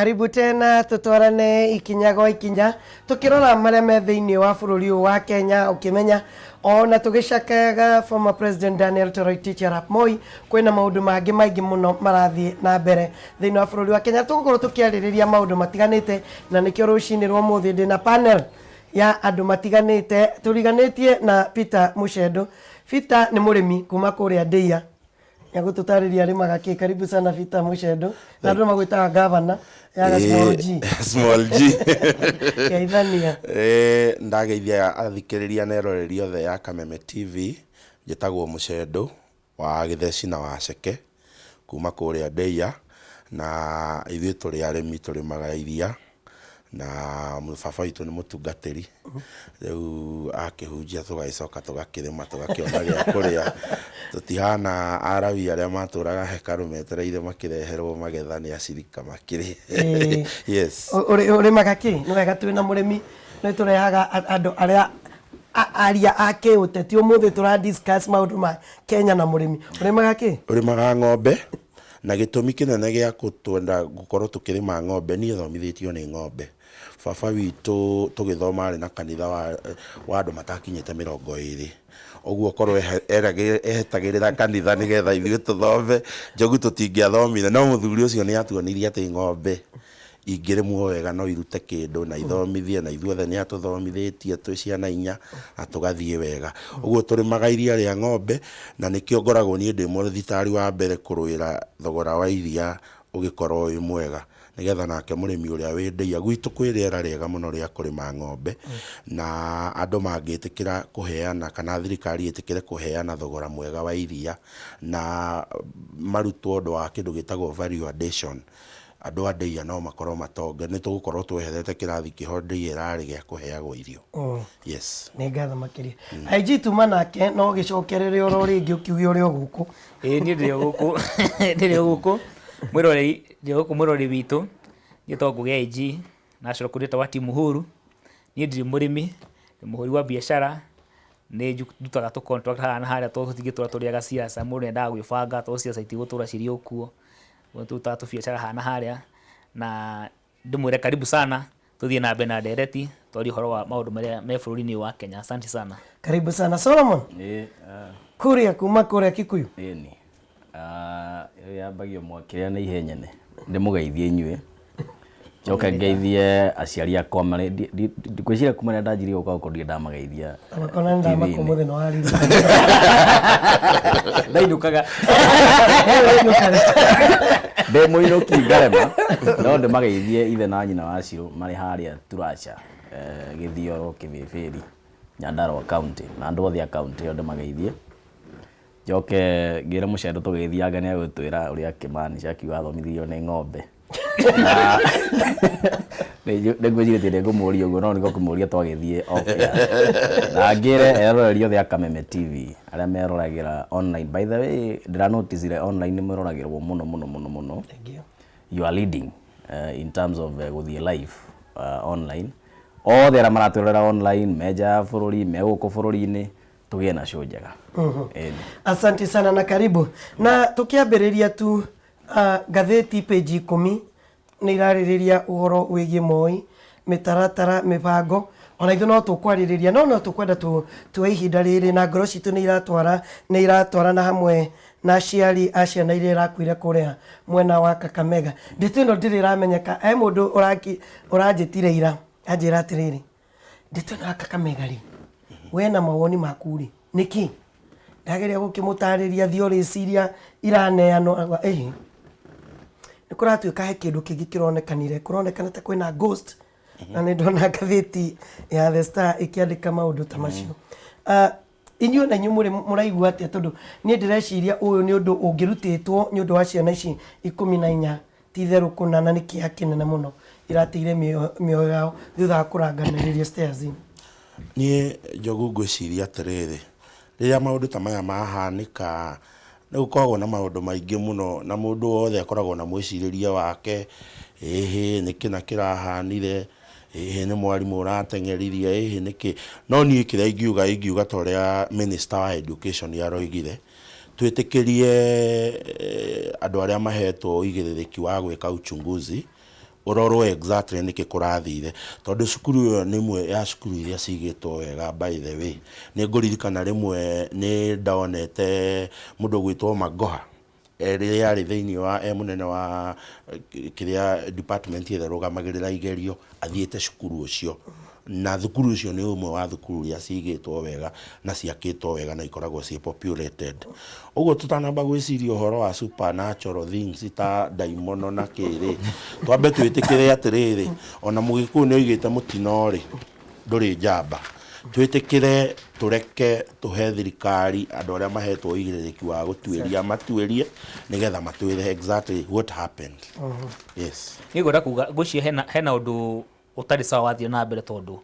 Karibu tena tutwarane ikinya gwa ikinya tukirora maria me thiini wa bururi uyu wa Kenya, ukimenya ona tugicakayaga former President Daniel Toroitich arap Moi, kwina maundu mangi maingi muno marathie na mbere thiini wa bururi wa Kenya. Tugukorwo tukiaririria maundu matiganite, na nikio rucini rwa muthi ndina panel ya andu matiganite turiganitie na Peter Mucendo. Peter ni murimi kuma kuria Ndeia, nĩagũtũtarĩria arĩmaga kĩ. Karibu sana, Peter Mucendo, na andũ magwĩtaga gavana ya small G. Small G. Geithania. Ndageithia athikĩrĩria na eroreri othe ya Kameme TV. Njĩtagwo Mũcendo wa Gĩtheci na Waceke kuma kũrĩa Ndeia, na ithuĩ tũrĩ arĩmi, tũrĩmaga iria, na baba witũ nĩ mũtungatĩri. Rĩu akĩhunjia tũgagĩcoka tũgakĩrĩma, tũgakĩona gĩa kũrĩa. Tũtihana Arawi arĩa matũraga hekarũ metereire makĩreherwo magetha nĩ acirika makĩrĩ. Yes. Ũrĩmaga kĩ? Nĩ wega twĩna mũrĩmi, nĩ tũrehaga andũ arĩa aria a kĩũteti. Ũmũthĩ tũra discuss maũndũ ma Kenya na mũrĩmi. Ũrĩmaga kĩ? Ũrĩmaga ng'ombe, na gĩtũmi kĩnene gĩa twenda gũkorwo tũkĩrĩma ng'ombe, niĩ thomithĩtio nĩ ng'ombe. Baba witũ tũgĩthoma arĩ na kanitha wa andũ matakinyĩte 20, ũguo korwo ehetagĩrĩra kanitha nĩgetha ithuĩ tũthome, Njogu, tũtingĩathomire. No mũthuri ũcio nĩ atuonirie atĩ ng'ombe ingĩrĩmwo wega no irute kĩndũ na ithomithie, na ithuothe nĩ atũthomithĩtie twĩ ciana inya na tũgathiĩ wega. Ũguo tũrĩmaga iria rĩa ng'ombe, na nĩkĩo ngoragwo niĩ ndĩ mũthitari wa mbere kũrũĩra thogora wa iria ũgĩkorwo wĩ mwega, nĩgetha nake mũrĩmi ũrĩa wĩ Ndeia. Gwitũ kwĩ rĩera rĩega mũno rĩa kũrĩma ng'ombe, na andũ mangĩtĩkĩra kũheana, kana thirikari ĩtĩkĩre kũheana thogora mwega wa iria na marutwo ũndũ wa kĩndũ gĩtagwo value addition, andũ a Ndeia no makorwo matonga. Nĩ tũgũkorwo tweherete kĩrathi kĩho Ndeia ĩrarĩ gĩa kũheagwo irio. Yes. Nĩ ngatho makĩria. IG tuma nake no gĩcokerere oro rĩngĩ ũkiuge ũrĩ o gũkũ. Ĩĩ, niĩ ndĩrĩ o gũkũ, ndĩrĩ o gũkũ mwĩroreri, ndĩrĩ o gũkũ mwĩroreri witũ. Niĩ to Ngũgĩ IG National Coordinator wa Team Uhuru. Niĩ ndirĩ mũrĩmi, ndĩ mũhũri wa biacara. Nĩ ndutaga tũ contract haha na harĩa, tondũ tũtingĩtũra tũrĩaga siasa. Mũndũ nĩ endaga gwĩbanga, tondũ siasa itigũtũra cirĩ o kuo. Ũguo tũrutaga tũbiacara haha na harĩa, na ndĩmwĩre karibu sana, tũthiĩ na mbere na ndereti, twarie ũhoro wa maũndũ marĩa me bũrũri-inĩ ũyũ wa Kenya. Asante sana. Karibu sana, Solomon. Ĩĩ. Kuria kuma kũrĩa Kikuyu. Ĩni. Ĩyo yambagio mwakĩrĩa nĩ ihe nyene. Ndĩmũgeithie inyuĩ. Njoke ngeithie aciari akwa marĩ ngwĩciria kuma rĩrĩa ndanjirie gũka gũkũ ndirĩ ndamageithia. Makona nĩ ndamaka. TV-inĩ. Ũmũthĩ nĩ waririkana. Ndainũkaga. Ndĩ mũinũki ngarema, no ndĩmageithie ithe na nyina wa Ciro marĩ harĩa Turaca, Gĩthioro, Kĩbĩbĩri, Nyandarua County, na andũ othe a county ĩyo ndĩmageithie. Njoke ngĩre Mũcendo tũgĩthianga nĩ agũtwĩra ũrĩa kĩmaanisha akiuga athomithirio nĩ ng'ombe. Na nĩ ngwĩcirĩtie nĩ ngũmũria ũguo, no nĩ gũkũmũria twagĩthiĩ off air. Na ngĩre eroreri othe a Kameme TV arĩa meroragĩra online. By the way, ndĩra notice online nĩ mwĩroragĩrwo mũno mũno mũno mũno. Thank you. You are leading in terms of gũthiĩ live online. Othe arĩa maratwĩrorera online me nja ya bũrũri, me gũkũ bũrũri-inĩ, tũgĩe na show njega. Ĩni. Asante sana na karibu. Na tukiambĩrĩria tu, ngathĩti page 10 nĩ irarĩrĩria ũhoro wĩgiĩ Moi, mĩtaratara, mĩbango. Ona ithuĩ no tũkwarĩrĩria, no tũkwenda tuoe ihinda rĩrĩ, na ngoro citũ nĩ iratwarana hamwe na aciari a ciana iria irakuire kũrĩa mwena wa Kakamega. Ndeto ĩno ndĩrĩ ĩramenyeka. He mũndũ ũranjĩtire ira anjĩra atĩrĩrĩ, ndeto ĩno ya Kakamega rĩ, we na mawoni maku rĩ, nĩkĩ? Ndageria gũkĩmũtarĩria theories iria iraneanwo, auga ĩhĩ, nĩ kũratuĩka he kĩndũ kĩngĩ kĩronekanire, kũronekana ta kwĩna ghost, na nĩ ndona ngathĩti ya The Star ĩkĩandĩka maũndũ ta macio. Inyuĩ na inyuĩ mũrĩ mũraigua atĩa? Tondũ niĩ ndĩreciria ũyũ nĩ ũndũ ũngĩrutĩtwo nĩ ũndũ wa ciana ici 14, ti itherũ kũna, na nĩ kĩeha kĩnene mũno irateire mĩoyo yao thutha wa kũranganĩrĩria stairs-inĩ. Niĩ Njogu ngwĩciria atĩrĩrĩ, rĩrĩa maũndũ ta maya mahanĩka, nĩ gũkoragwo na maũndũ maingĩ mũno, na mũndũ wothe akoragwo na mwĩcirĩrie wake, ĩhĩ nĩ kĩna kĩrahanire, ĩhĩ nĩ mwarimũ ũrateng'eririe, ĩhĩ nĩkĩ. No niĩ kĩrĩa ingiuga, ingiuga ta ũrĩa minister wa education aroigire, twĩtĩkĩrie andũ arĩa mahetwo ũigĩrĩrĩki wa gwĩka uchunguzi. Ũrorwo exactly nĩkĩ kũrathire tondũ cukuru ĩyo nĩ ĩmwe ya cukuru iria cigĩtwo wega by the way. Nĩ ngũririkana rĩmwe nĩ ndonete mũndũ ũgwĩtwo Magoha rĩrĩa arĩ thĩinĩ wa e mũnene wa kĩrĩa department ĩrĩa ĩrũgamagĩrĩra igerio athiĩte cukuru ũcio. Na thukuru ũcio nĩ ũmwe wa thukuru iria cigĩtwo wega na ciakĩtwo wega na ikoragwo ciĩ populated. Ũguo tũtanamba gwĩciria ũhoro wa supernatural things ta ndaimono na kĩ rĩ, twambe twĩtĩkĩre atĩrĩrĩ, ona Mũgĩkũyũ nĩ oigĩte mũtino rĩ, ndũrĩ njamba. Twĩtĩkĩre tũreke tũhe thirikari andũ arĩa mahetwo ũigĩrĩrĩki wa gũtuĩria matuĩrie nĩgetha matwĩre exactly what happened. Yes. Niĩ ngwenda kuga ngwĩciria hena hena ũndũ ũtarĩ sawa wathiĩ na mbere tondũ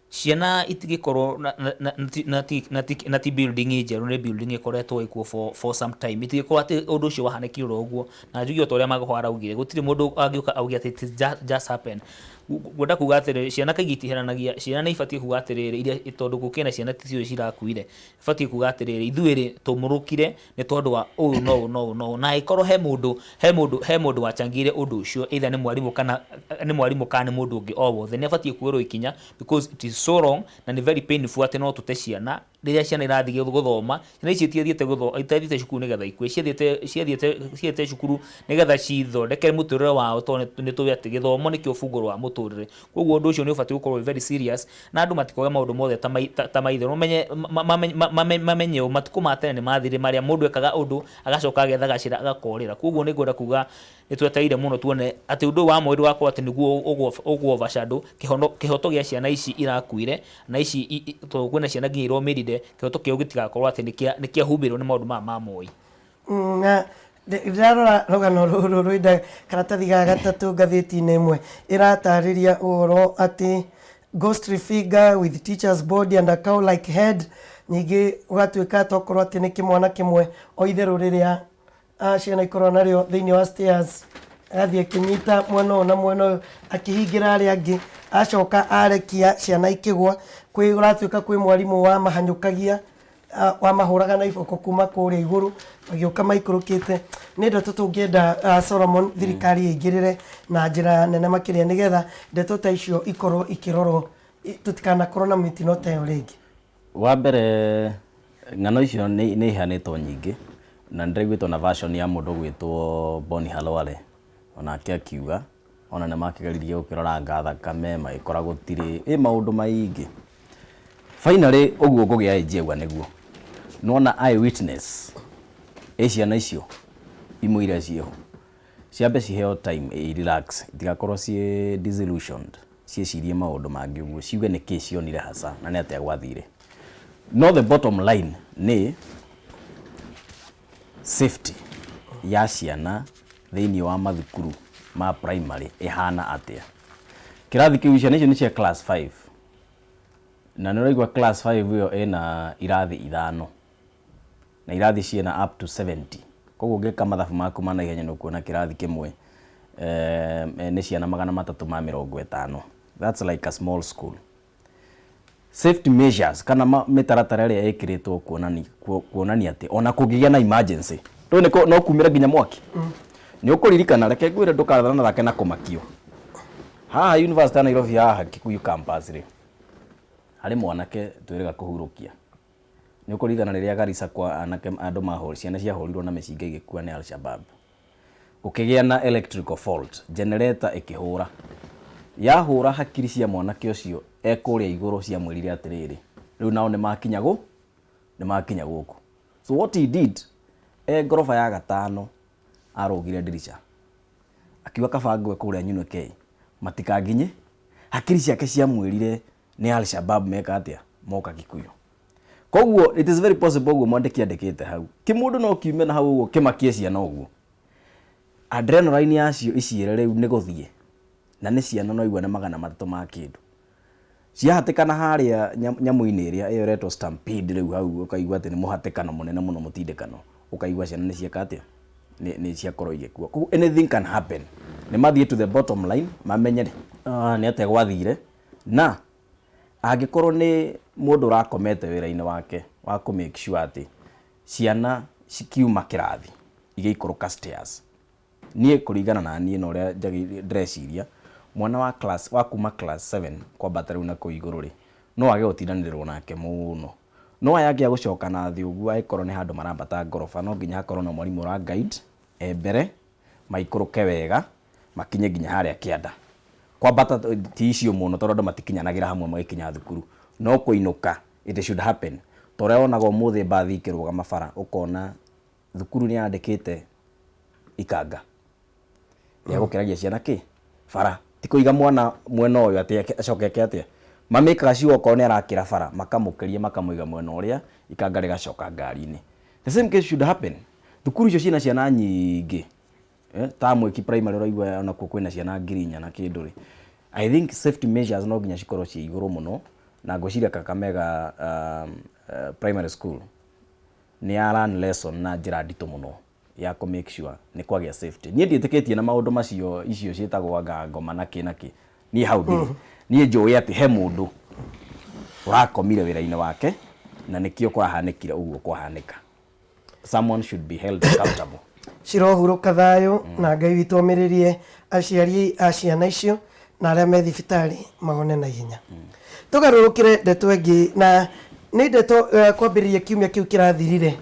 ciana itingĩkorwo na, na, na, na, ti- na, ti- na, ti- na ti building njerũ nĩ building ĩkoretwo ĩkuo for some time itingĩkorwo atĩ ũndũ ũcio wahanĩkire oro ũguo na njuge o ta ũrĩa Magoha araugire gũtirĩ mũndũ angĩũka auge atĩ it is just happen. Ngwenda kuga atĩrĩrĩ ciana kaingĩ itiheranagia ciana nĩ ibatiĩ kuga atĩrĩrĩ iria tondũ gũkĩrĩ na ciana ticiũĩ cirakuire ibatiĩ kuga atĩrĩrĩ ithuĩ rĩ tũmũrũkire nĩ tondũ wa ũũ na ũũ na ũũ na ũũ na angĩkorwo he mũndũ he mũndũ he mũndũ wachangĩire ũndũ ũcio either nĩ mwarimũ kana nĩ mwarimũ kana nĩ mũndũ ũngĩ o wothe nĩ abatiĩ kuoerwo ikinya because it is so wrong na nĩ very painful atĩ no tũte ciana rĩrĩa ciana irathiĩ gũthoma ciana ici itiathiĩte gũtho itiathiĩte cukuru nĩgetha ikue ciathiĩte ciathiĩte ciathiĩte cukuru nĩgetha cithondeke mũtũrĩre wao tondũ nĩ tũĩ atĩ gĩthomo nĩkĩo ũbungũro wa mũtũrĩre koguo ũndũ ũcio nĩ ũbatiĩ gũkorwo wĩ very serious na andũ matikoge maũndũ mothe ta mai- ta- ta maitherũ mamenye ma- ma- ma- mamenye ũũ matukũ ma tene nĩ mathirire marĩa mũndũ ekaga ũndũ agacoka agetha gacĩra agakorĩra koguo nĩ ngwenda kuga nĩ twetereire mũno tuone atĩ ũndũ ũyũ wa Moi ndũgakorwo atĩ nĩguo ũgũ overshadow kĩhono kĩhoto gĩa ciana ici irakuire na ici tondũ kwĩna ciana nginya iromĩrire kĩhoto kĩao gĩtigakorwo atĩ nĩ kĩahumbĩrwo nĩ maũndũ maya ma Moi. Na ndĩrarora rũgano rũrũ rwĩna karatathi ga gatatũ ngathĩti-inĩ ĩmwe ĩratarĩria ũhoro atĩ ghostly figure with teacher's body and a cow like head ningĩ gũgatuĩka tokorwo atĩ nĩ kĩmwana kĩmwe o itherũ rĩrĩa ciana ikoragwo narĩo thĩinĩ wa stairs agathiĩ akĩnyita mwena ũyũ na mwena ũyũ akĩhingĩra arĩa angĩ acoka arekia ciana ikĩgwa kwĩ ũratuĩka kwĩ mwarimũ wamahanyũkagia wamahũraga na iboko kuma kũrĩa igũrũ magĩũka maikũrũkĩte nĩ ndeto tũngĩenda Solomon thirikari ĩingĩrĩre na njĩra nene makĩria nĩgetha ndeto ta icio ikorwo ikĩrorwo tũtikanakorwo na mĩtino ta ĩyo rĩngĩ. Wa mbere ng'ano icio nĩ nĩ iheanĩtwo nyingĩ na nĩ ndĩraiguĩte ona version ya mũndũ ũgwĩtwo Boni Halwale onake akiuga ona nĩ makĩgeririe gũkĩroranga thakame magĩkora gũtirĩ ĩ maũndũ maingĩ. Finally ũguo Ngũgĩ wa auga nĩguo nĩwona eye witness ĩ ciana icio imwe iria ciĩho ciambe ciheo time i relax itigakorwo ciĩ disillusioned ciĩcirie maũndũ mangĩ ũguo ciuge nĩkĩ cionire hasa na nĩ atĩa gwathire. No the bottom line nĩ safety ya ciana thĩinĩ wa mathukuru ma primary ĩhana atĩa. Kĩrathi kĩu ciana icio nĩ cia class 5 na nĩ ũraigua class 5 ĩyo ĩna irathi ithano na irathi ciĩna up to 70 koguo ũngĩka mathabu maku ma naihenya nĩ ũkuona kĩrathi kĩmwe nĩ ciana 350. That's like a small school. Safety measures kana mĩtaratara ĩrĩa ĩkĩrĩtwo kuonania kuonania atĩ ona kũngĩgĩa na emergency ndũĩ nĩ no kumĩre nginya mwaki nĩ ũkũririkana reke ngwĩre ndũkanathake na kũmakio haha University ya Nairobi haha Kikuyu campus rĩ harĩ mwanake twĩrĩga kũhurũkia nĩ ũkũririkana rĩrĩa Garissa kwa anake andũ mahũri ciana ciahũrirwo na mĩcinga igĩkua nĩ Al-Shabab gũkĩgĩa na electrical fault generator ĩkĩhũra yahũra hakiri cia mwanake ũcio e kũrĩa igũrũ ciamwĩrire atĩrĩrĩ rĩu nao nĩ makinya gũ nĩ makinya gũkũ so what he did e ngoroba ya gatano arũgire ndirica akiuga kaba ngwe kũrĩa nyunũke matikanginye hakiri ciake ciamwĩrire nĩ Al-Shabab meka atĩa moka Kikuyu koguo it is very possible ũguo mwandĩki andĩkĩte hau kĩmũndũ no kiume na hau ũguo kĩmakie ciana ũguo adrenaline yacio iciĩre rĩu nĩ gũthiĩ na nĩ ciana no igua nĩ 300 ma kĩndũ ciahatĩkana harĩa nyamũ-inĩ ĩrĩa ĩyo ĩretwo stampede rĩu hau ũkaigua atĩ nĩ mũhatĩkano mũnene mũno mũtindĩkano ũkaigua ciana nĩ cieka atĩa nĩ ciakorwo igĩkua koguo anything can happen nĩ mathiĩ to the bottom line mamenye nĩ atĩa gwathire na angĩkorwo nĩ mũndũ ũrakomete wĩra-inĩ wake wa kũ make sure atĩ ciana cikiuma kĩrathi igĩikũrũka stairs niĩ kũringana na niĩ na ũrĩa ndĩreciria Mwana wa class wa kuma class 7 kwambata rĩu na kũu igũrũ rĩ, no age gũtindanĩrĩrwo nake mũno. No aya angĩ a gũcoka na thĩ ũguo angĩkorwo nĩ handũ marambata ngoroba no nginya hakorwo na mwarimũ ũra guide e mbere maikũrũke wega makinye nginya harĩa kĩanda. Kwambata ti issue mũno tondũ andũ matikinyanagĩra hamwe magĩkinya thukuru, no kũinũka it should happen. Ta ũrĩa wonaga ũmũthĩ mbathi ikĩrũgama bara ũkona thukuru nĩ yandĩkĩte ikanga rĩa gũkĩragia ciana kĩ bara, ti kũiga mwana mwena ũyũ atĩ acoke eke atĩa. Mamĩkaga sure okorwo nĩ arakĩra bara makamũkĩria makamũiga mwena ũrĩa ikanga rĩgacoka ngari-inĩ. The same case should happen. Thukuru icio ciĩna ciana nyingĩ ta Mwiki Primary ũraigua onakuo kwĩna ciana 4,000 na kĩndũ rĩ. I think safety measures no nginya cikorwo ciĩ igũrũ mũno na ngwĩciria Kakamega Primary School nĩ ya learn lesson na njĩra nditũ mũno ya kũ make sure nĩ kwagĩa safety. Niĩ ndiĩtĩkĩtie na maũndũ macio icio ciĩtagwo anga ngoma na kĩ na kĩ. Niĩ hau ndirĩ. Niĩ njũĩ atĩ he mũndũ ũrakomire wĩra-inĩ wake na nĩkĩo kũrahanĩkire ũguo kwahanĩka. Someone should be held accountable. Cirohurũka thayũ na Ngai witũ omĩrĩrie aciari a ciana icio na arĩa me thibitarĩ mahone na ihenya. Tũgarũrũkĩre ndeto ĩngĩ na nĩ ndeto kwambĩrĩria kiumia kĩu kĩrathirire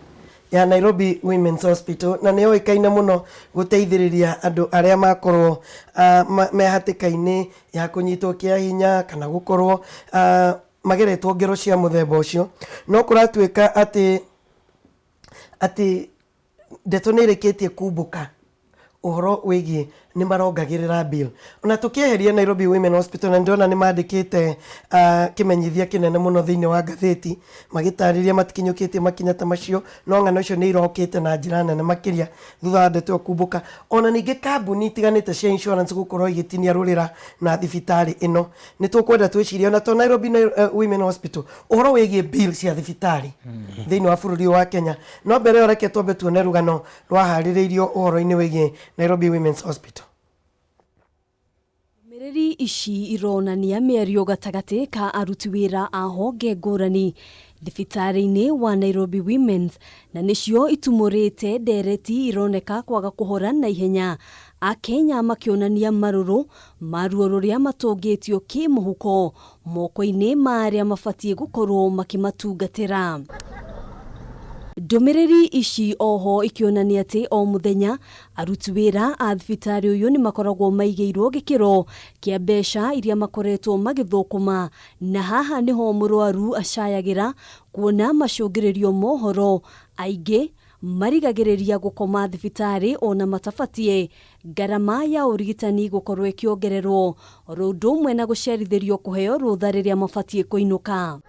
ya Nairobi Women's Hospital na nĩ yoĩkaine mũno gũteithĩrĩria andũ arĩa makorwo me hatĩka-inĩ ya kũnyitwo kĩa hinya kana gũkorwo mageretwo ngero cia mũthemba ũcio. No kũratuĩka atĩ atĩ ndeto nĩ ĩrĩkĩtie kumbũka ũhoro wĩgiĩ nĩ marongagĩrĩra bill. Ona tũkĩeheria Nairobi Women Hospital na ndĩrona nĩ mandĩkĩte kĩmenyithia kĩnene mũno thĩinĩ wa ngathĩti magĩtarĩria matikinyũkĩtie makinya ta macio, no ng'ano icio nĩ irokĩte na njĩra nene makĩria thutha wa ndeto ĩyo kumbũka. Ona ningĩ kambuni itiganĩte cia insurance gũkorwo igĩtinia rũrĩra na thibitarĩ ĩno. Nĩ tũkwenda twĩcirie ona to Nairobi Women Hospital ũhoro wĩgiĩ bill cia thibitarĩ thĩinĩ wa bũrũri ũyũ wa Kenya. No mbere ĩyo reke twambe tuone rũgano rwaharĩrĩirio ũhoro-inĩ wĩgiĩ Nairobi Women's Hospital. Ndũmĩrĩri ici ironania mĩario gatagatĩ ka aruti wĩra a honge ngũrani thibitarĩ-inĩ wa Nairobi Women's na nĩcio itumũrĩte ndereti ironeka kwaga kũhora na ihenya. Akenya makĩonania marũrũ ma ruo rũrĩa matũngĩtio kĩmũhuko moko-inĩ ma arĩa mabatiĩ gũkorwo makĩmatungatĩra. Ndũmĩrĩri ici oho ikĩonania atĩ o mũthenya aruti wĩra a thibitarĩ ũyũ nĩ makoragwo maigĩirwo gĩkĩro kĩa mbeca iria makoretwo magĩthũkũma na haha nĩho mũrwaru acayagĩra kuona macũngĩrĩrio mohoro aingĩ marigagĩrĩria gũkoma thibitarĩ ona matabatie ngarama ya ũrigitani gũkorwo ĩkĩongererwo oro ũndũ ũmwe na gũcerithĩrio kũheo rũtha rĩrĩa mabatiĩ kũinũka.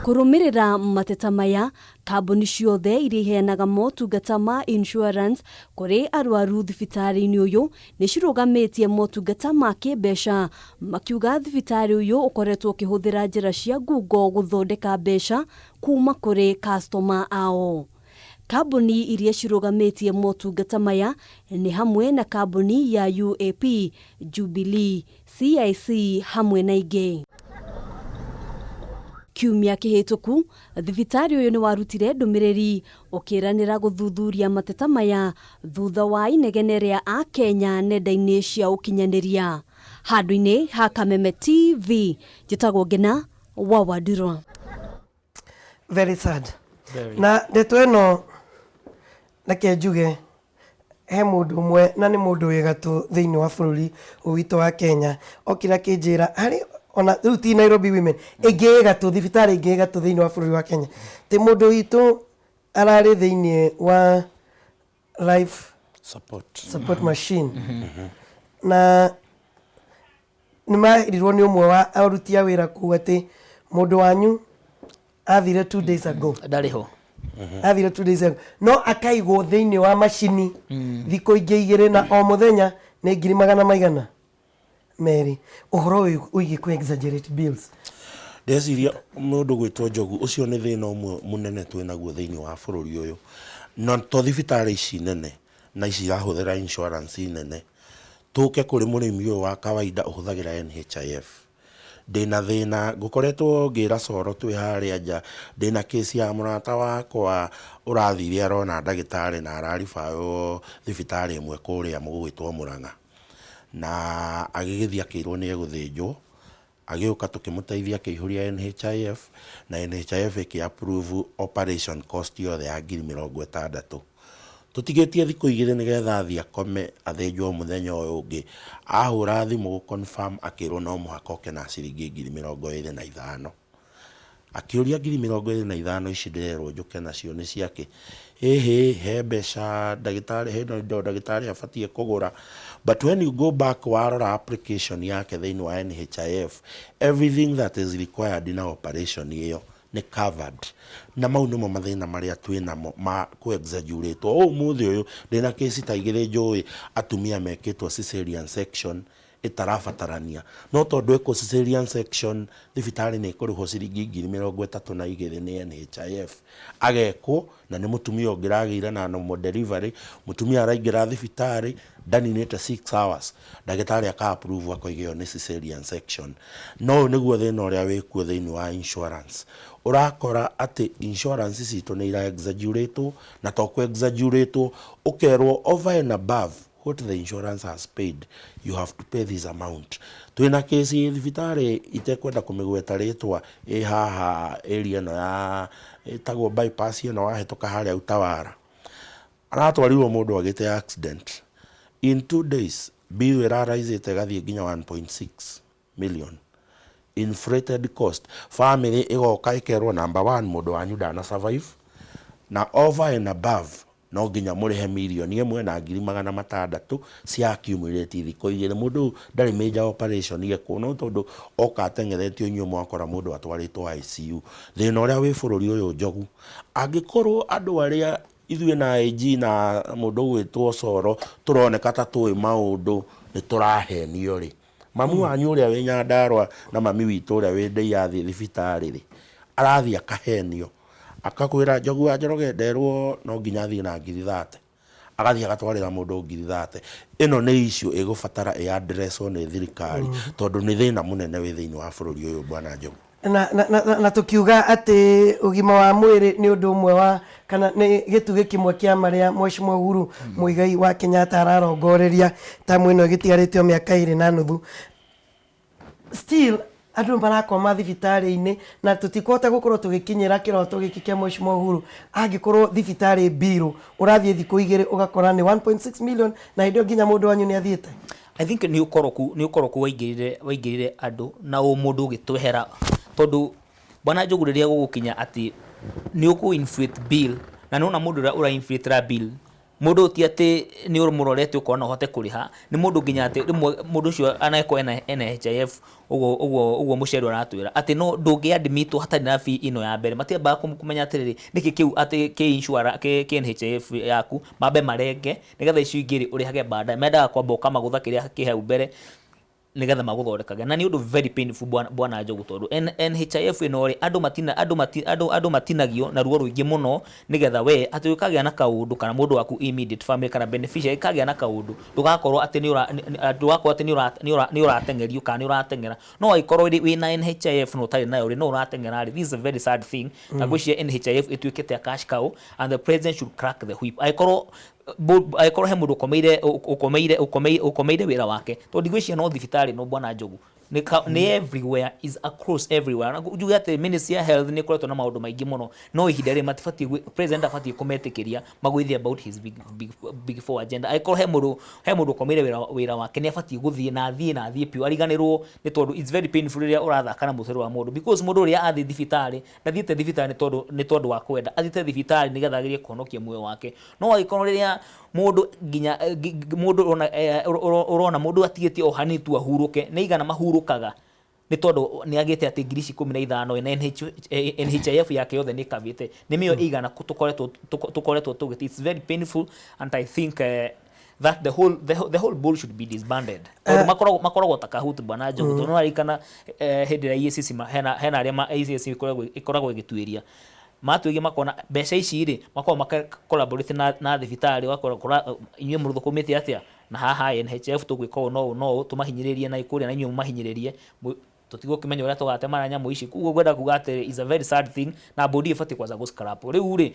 Kũrũmĩrĩra mateta maya kambuni ciothe iria iheanaga motungata ma insurance kũrĩ arwaru thibitarĩ-inĩ ũyũ nĩ cirũgamĩtie motungata ma kĩmbeca makiuga thibitarĩ ũyũ ũkoretwo ũkĩhũthĩra njĩra cia ngungo gũthondeka mbeca kuma kũrĩ customer ao. Kambuni iria cirũgamĩtie motungata maya nĩ hamwe na kambuni ya UAP, Jubilee, CIC hamwe na ingĩ. Kiumia kĩhĩtũku thibitarĩ ũyũ nĩ warutire ndũmĩrĩri ũkĩranĩra gũthuthuria mateta maya thutha wa inegene rĩa akenya nenda-inĩ cia ũkinyanĩria. Handũ-inĩ ha Kameme TV njĩtagwo Ngena wa Wandirwa. Very sad. Very. Na ndeto ĩno reke njuge he mũndũ ũmwe na nĩ mũndũ wĩ gatũ thĩinĩ wa bũrũri ũyũ witũ wa Kenya okire akĩnjĩra harĩ ona rĩu ti Nairobi Women ĩngĩ ĩ gatũ thibitarĩ ĩngĩ ĩ gatũ thĩinĩ wa bũrũri wa Kenya ti mũndũ witũ ararĩ thĩinĩ wa life support support machine na nĩ marirwo nĩ ũmwe wa aruti a wĩra kũu atĩ mũndũ wanyu athire 2 days ago Ndarĩ ho. Athire 2 days ago no akaigwo thĩinĩ wa macini thikũ ingĩ igĩrĩ na o mũthenya nĩ ngiri magana maigana merĩ. Ũhoro ũyũ wĩgiĩ kũ exaggerate bills. Ndeciria mũndũ gwĩtwo Njogu ũcio nĩ thĩna ũmwe mũnene twĩnaguo thĩinĩ wa bũrũri ũyũ. Na to thibitarĩ ici nene na ici irahũthĩra insurance nene, tũke kũrĩ mũrĩmi ũyũ wa kawaida ũhũthagĩra NHIF. Ndĩna thĩna ngũkoretwo ngĩra Coro twĩ harĩa nja, ndĩna kesi ya mũrata wakwa ũrathire arona ndagĩtarĩ na araribawo thibitarĩ ĩmwe kũrĩa gũgwĩtwo Mũrang'a. Na agĩgĩthiĩ akĩirwo nĩ egũthĩnjwo. Agĩũka tũkĩmũteithia akĩihũria NHIF, na NHIF ĩkĩ approve operation cost yothe ya 60,000. Tũtigĩtie thikũ igĩrĩ nĩgetha athiĩ akome athĩnjwo mũthenya ũyũ ũngĩ, ahũra thimũ gũ confirm akĩrwo no mũhaka oke na ciringi 25,000. Akĩũria 25,000 ici ndĩrerwo njũke nacio nĩ ciakĩ? Ĩhĩ, he mbeca ndagĩtarĩ, hena indo ndagĩtarĩ abatiĩ kũgũra. But when you go back warora application yake thĩinĩ wa NHIF, everything that is required na operation ĩyo nĩ covered. Na mau nĩmo mathĩna marĩa twĩ namo ma kũ exaggerate. Ũmũthĩ ũyũ ndĩna case ta igĩrĩ njũĩ atumia mekĩtwo cesarean section ĩtarabatarania. No tondũ ĩkwo cesarean section thibitarĩ nĩ ĩkũrĩhwo ciringi 32,000 nĩ NHIF, agekwo na nĩ mũtumia ũngĩ ũragĩire na normal delivery, mũtumia araingĩra thibitarĩ ndaninĩte 6 hours, ndagĩtarĩ aka approve akoiga ĩyo nĩ cesarean section. No ũyũ nĩguo thĩna ũrĩa wĩkuo thĩinĩ wa insurance. Ũrakora atĩ insurance citũ nĩ ira exaggerate na to kũ exaggerate, ũkerwo over and above what the insurance has paid, you have to pay this amount. Twĩna case ĩ thibitarĩ itekwenda kũmĩgweta rĩtwa, ĩ haha area ĩno ya ĩtagwo bypass ĩno wahĩtũka harĩa Utawala. Aratwarirwo mũndũ agĩte accident. In 2 days bill ĩraraisĩte ĩgathiĩ nginya 1.6 million. Inflated cost. Family ĩgoka ĩkerwo number 1 mũndũ wanyu ndana survive, na over and above no nginya mũrĩhe 1,600,000 cia accumulate thikũ igĩrĩ. Mũndũ ndarĩ major operation ekwo, no tondũ oka ateng'eretio inyuĩ mwakora mũndũ atwarĩtwo ICU. Thĩna ũrĩa wĩ bũrũri ũyũ Njogu, angĩkorwo andũ arĩa ithuĩ na AG na mũndũ ũgwĩtwo Coro tũroneka ta tũĩ maũndũ nĩ tũrahenio rĩ, mamu wanyu ũrĩa wĩ Nyandarũa na mami witũ ũrĩa wĩ Ndeiya athiĩ thibitarĩ rĩ, arathiĩ akahenio akakwĩra Njogu wa Njoroge nderwo no nginya athiĩ na 30,000, agathiĩ agatwarĩra mũndũ 30,000. Ĩno nĩ issue ĩgũbatara ĩ addresswo nĩ thirikari, tondũ nĩ thĩna mũnene wĩ thĩinĩ wa bũrũri ũyũ bwana Njogu. Na tukiuga atĩ ũgima wa mwĩrĩ nĩ ũndũ ũmwe wa kana nĩ gĩtugĩ kĩmwe kĩa marĩa Mheshimiwa Uhuru Muigai wa Kenyatta ararongoreria tamu ĩno ĩgĩtigarĩte o mĩaka 2.5. Still andũ marakoma thibitarĩ-inĩ na tũtikũhota gũkorwo tũgĩkinyĩra kĩroto gĩkĩ kĩa Mheshimiwa Uhuru angĩkorwo thibitarĩ mbirũ ũrathiĩ thikũ igĩrĩ ũgakora nĩ 1.6 million na hĩndĩ ĩyo nginya mũndũ wanyu nĩ athiĩte. I think nĩ ũkoroku waingĩrire andũ na ũmũndũ ũgĩtwehera, tondũ bwana Njogu rĩrĩa gũgũkinya atĩ nĩ ũkũ inflate bill na nĩwona mũndũ ũrĩa ũra inflate bill, mũndũ ti atĩ nĩ ũmũrorete ũkona no ũhote kũrĩha, nĩ mũndũ nginya atĩ rĩmwe mũndũ ũcio anakorwo ena NHIF ũguo mũciari aratwĩra atĩ no ndũngĩ admit hatarĩ na fee ĩno ya mbere. Matiambaga kũmenya atĩrĩrĩ nĩkĩ kĩu atĩ kĩ insure kĩ NHIF yaku, mambe marenge nĩgetha icio ingĩ rĩ ũrĩhage baadaye. Mendaga kwamba ũkamagũtha kĩrĩa kĩ hau mbere nĩgetha magũthondekage, na nĩ ũndũ very painful bwana Njogu, tondũ NHIF ĩno rĩ andũ matinagio na ruo rũingĩ mũno nĩgetha we atĩ ũkagĩa na kaũndũ kana mũndũ waku immediate family kana beneficiary kagĩa na kaũndũ, ndũgakorwo atĩ nĩ ũrateng'erio kana nĩ ũrateng'era. No angĩkorwo wĩna NHIF na ũtarĩ nayo rĩ, no ũrateng'era rĩ, this is a very sad thing. Na ngwĩciria NHIF ĩtuĩkĩte a cash cow and the president should crack the whip. Angĩkorwo he mũndũ ũkomeire wĩra wake, tondũ ndigwĩciria no thibitarĩ no bwana Njogu, nĩ everywhere, is across everywhere. Na njuge atĩ Ministry ya Health nĩ ĩkoretwo na maũndũ maingĩ mũno, no ihinda rĩrĩ matibatiĩ, president abatiĩ kũmetĩkĩria magũithie about his big four agenda. Angĩkorwo he mũndũ ũkomeire wĩra wake, nĩ abatiĩ gũthiĩ na athiĩ na athiĩ biũ ariganĩrwo, nĩ tondũ it's very painful rĩrĩa ũrathaka na mũtũrĩre wa mũndũ, because mũndũ ũrĩa athiĩ thibitarĩ ndathiĩte thibitarĩ nĩ tondũ wa kwenda, athiĩte thibitarĩ nĩgetha agerie kũhonokia muoyo wake. No angĩkorwo rĩrĩa mũndũ nginya mũndũ ũrona mũndũ atigĩtie o hanini tu ahurũke, nĩ igana mahurũkaga nĩ tondũ nĩ agĩte atĩ 15,000 na NHIF yake yothe nĩ ĩkavĩte, nĩ mĩoyo ĩigana tũkoretwo tũgĩte. It's very painful and I think that the whole board should be disbanded. Tondũ makoragwo ta kahuti bwana Njogu, tondũ nĩwaririkana hĩndĩ ĩrĩa EACC hena arĩa EACC ĩkoragwo ĩgĩtuĩria matuĩria makona mbeca ici rĩ, makoragwo maka collaborate na thibitarĩ, ũgakora inyuĩ mũthũkũmĩte atĩa na haha NHIF tũgwĩka ũũ no ũũ no ũũ, tũmahinyĩrĩrie na kũrĩa na inyuĩ mũmahinyĩrĩrie, tũtigũkĩmenya ũrĩa tũgatemana nyamũ ici. Koguo ngwenda kuga atĩ is a very sad thing na bodi ĩbatiĩ kwanza gũ scrap. Rĩu rĩ,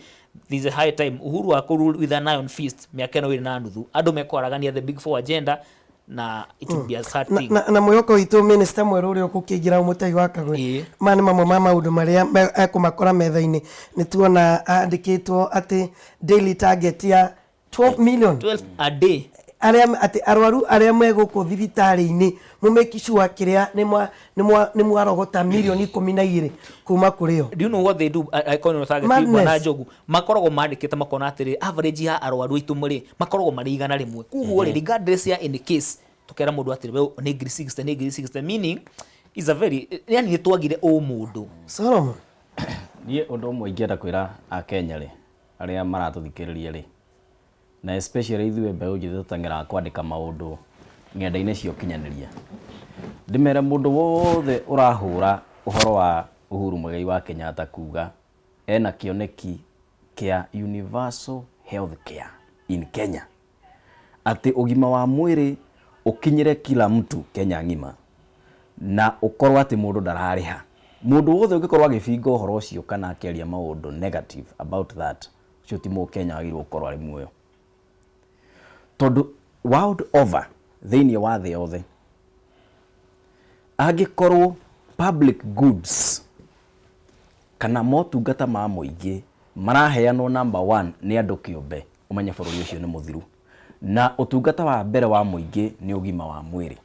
this is a high time Uhuru akũrule with an iron fist mĩaka ĩno 2.5, andũ mekwaragania the big four agenda Na it would be a sad Na, thing. na mwĩhoko witũ minister mwerũ ũrĩa ũgũkĩingĩra Mũtahi wa Kagwe, Ĩĩ. maya nĩ mamwe ma maũndũ marĩa ekũmakora metha-inĩ. Nĩ tuona andĩkĩtwo atĩ daily target ya 12 million 12 a day. Arĩa atĩ arwaru arĩa me gũkũ thibitarĩ-inĩ, mũmake sure kĩrĩa nĩ mwarogota mirioni 12 kuma kũrĩ o. Do you know what they do? Angĩkorwo nĩ target, Madness. Bwana Njogu, makoragwo mandĩkĩte makona atĩrĩ, average ya arwaru aitũ rĩ, makoragwo marĩ 100. Koguo rĩ, regardless ya any case, tũkera mũndũ atĩrĩ, we nĩ ngiri 60, nĩ ngiri 60, meaning is a very, yani nĩ twagire ũmũndũ. Solomon. Niĩ ũndũ ũmwe ingĩenda kwĩra Akenya rĩ, arĩa maratũthikĩrĩria rĩ, na especially ithuĩ mbeũ njĩthĩ tũteng'eraga kwandĩka maũndũ ng'enda-inĩ cia ũkinyanĩria, ndĩmere mũndũ wothe ũrahũra ũhoro wa Uhuru Muigai wa Kenyatta kuga ena kĩoneki kĩa universal health care in Kenya, atĩ ũgima wa mwĩrĩ ũkinyĩre kila mtu Kenya ng'ima na ũkorwo atĩ mũndũ ndararĩha, mũndũ wothe ũngĩkorwo agĩbinga ũhoro ũcio kana akĩaria maũndũ negative about that, ũcio ti Mũkenya wagĩrĩirwo gũkorwo arĩ muoyo, tondũ world over, thĩinĩ wa thĩ yothe, angĩkorwo public goods kana motungata ma mũingĩ maraheanwo number one nĩ andũ kĩũmbe, ũmenye bũrũri ũcio nĩ mũthiru. Na ũtungata wa mbere wa mũingĩ nĩ ũgima wa mwĩrĩ.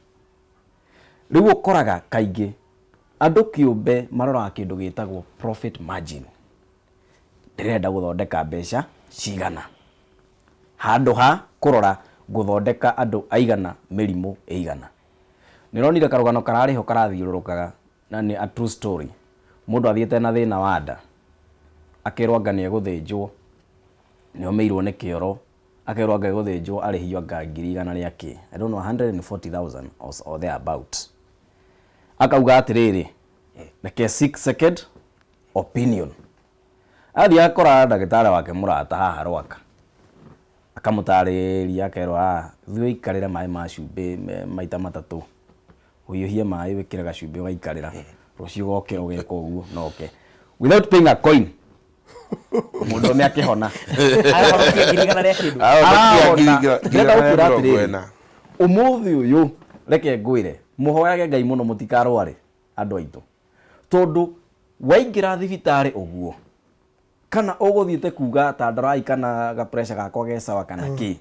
Rĩu ũkoraga kaingĩ andũ kĩũmbe maroraga kĩndũ gĩtagwo profit margin, ndĩrenda gũthondeka mbeca cigana, handũ ha kũrora gũthondeka andũ aigana mĩrimũ ĩigana. Nĩ ũronire karũgano kararĩho karathiũrũrũkaga, na nĩ a true story. Mũndũ athiĩte na thĩna wa nda, akerwo anga nĩ egũthĩnjwo, nĩ omĩirwo nĩ kĩoro, akerwo anga egũthĩnjwo arĩhio anga ngiri igana rĩa kĩ, I don't know, 140,000 or there about. Akauga atĩrĩrĩ, reke seek second opinion. Athiĩ akora ndagĩtarĩ wake mũrata haha Rwaka, akamũtarĩria, akerwo, "Ah, thiĩ ũikarĩre maĩ ma cumbĩ maita matatũ, ũhiũhie maĩ wĩkĩre gacumbĩ ũgaikarĩra, rũciũ ũgokĩra ũgeka ũguo noke." Without paying a coin, mũndũ ũme akĩhona. Arahonokia 100,000 rĩa kĩndũ. Arahona. Ndĩrenda gũkwĩra mĩrongo atĩrĩrĩ, ĩna. Ũmũthĩ ũyũ reke ngwĩre, mũhoyage Ngai mũno mũtikarware, andũ aitũ, tondũ waingĩra thibitarĩ ũguo kana ũgũthiĩte kuga ta ndarai kana ga pressure gakwa ge sawa kana kĩ,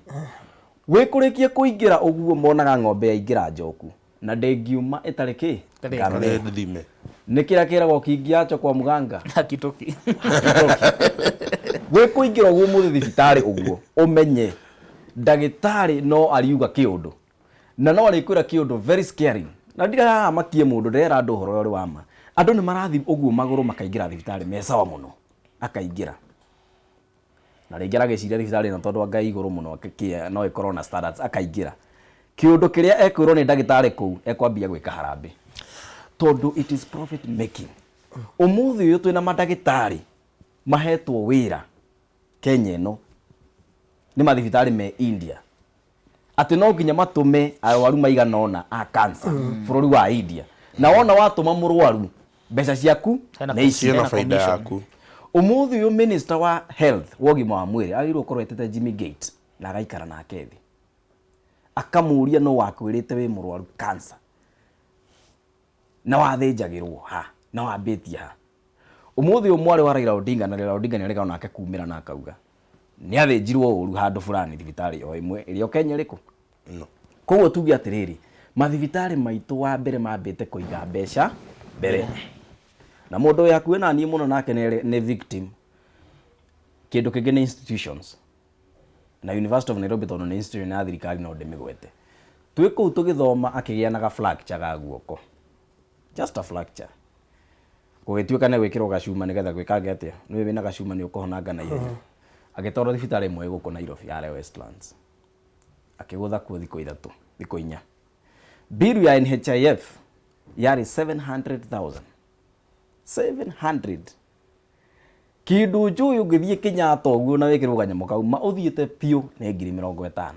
wĩkũrĩkie kũingĩra ũguo monaga ng'ombe yaingĩra njoku na ndĩngiuma ĩtarĩ kĩ. Ĩtarĩ. Ngame. Thime. Nĩ kĩrĩa kĩragwo kingiacho kwa mganga Hakitoki. Wĩ kũingĩra ũguo mũthĩ thibitarĩ ũguo, ũmenye ndagĩtarĩ no ariuga kĩũndũ na no arĩkwĩra kĩũndũ very scary. Na ndirĩ haha makie mũndũ, ndĩrera andũ ũhoro ũrĩa ũrĩ wa ma. Andũ nĩ marathiĩ ũguo magũrũ makaingĩra thibitarĩ me sawa mũno, akaingĩra na rĩngĩ aragĩciria thibitarĩ ĩno tondũ anga ĩ igũrũ mũno no ĩkorwo na standards, akaingĩra, kĩũndũ kĩrĩa ekwĩrwo nĩ ndagĩtarĩ kũu ekwambia gwĩka harambĩ, tondũ it is profit making. Ũmũthĩ ũyũ twĩna mandagĩtarĩ mahetwo wĩra Kenya ĩno nĩ mathibitarĩ me India atĩ no nginya matũme arwaru maigana ũna a cancer bũrũri wa India, na wona watũma mũrwaru, mbeca ciaku Hena nĩ ici. Ciĩna Hena baida commission. yaku. Ũmũthĩ ũyũ minister wa health, wa ũgima wa mwĩrĩ, agĩrĩirwo gũkorwo etĩte Jimmy Gate na agaikara nake thĩ, akamũria, no wakwĩrĩte wĩ mũrwaru cancer na wathĩnjagĩrwo ha na wambĩtie ha? Ũmũthĩ ũyũ mwarĩ wa Raila Odinga, na Raila Odinga nĩaregana nake kumĩra na akauga nĩ athĩnjirwo ũru handũ fulani thibitarĩ o ĩmwe ĩrĩa o Kenya ĩrĩkũ. No. Koguo tuge atĩrĩrĩ, mathibitarĩ maitũ wa mbere mambĩte kũiga mbeca mbere, na mũndũ wĩ hakuhĩ na niĩ mũno nake nĩ victim. Kĩndũ kĩngĩ nĩ institutions, na University of Nairobi, tondũ nĩ institution ya thirikari no ndĩmĩgwete. Twĩ kũu tũgĩthoma, akĩgĩa na ga fracture ga guoko, just a fracture, gũgĩtuĩka nĩ gwĩkĩrwo gacuma nĩgetha gwĩkange atĩa, nĩwe wĩna gacuma nĩ ũkũhonanga na ihenya. Agĩtwarwo thibitarĩ ĩmwe ĩ gũkũ Nairobi yarĩa Westlands, akĩgũtha kuo thikũ 3, thikũ 4. Biru ya NHIF yarĩ 700,000, 700 kĩndũ njũĩ. Ũngĩthiĩ Kenyatta ũguo na wĩkĩrwo kanyamũ kau ma ũthiĩte biũ nĩ 50,000,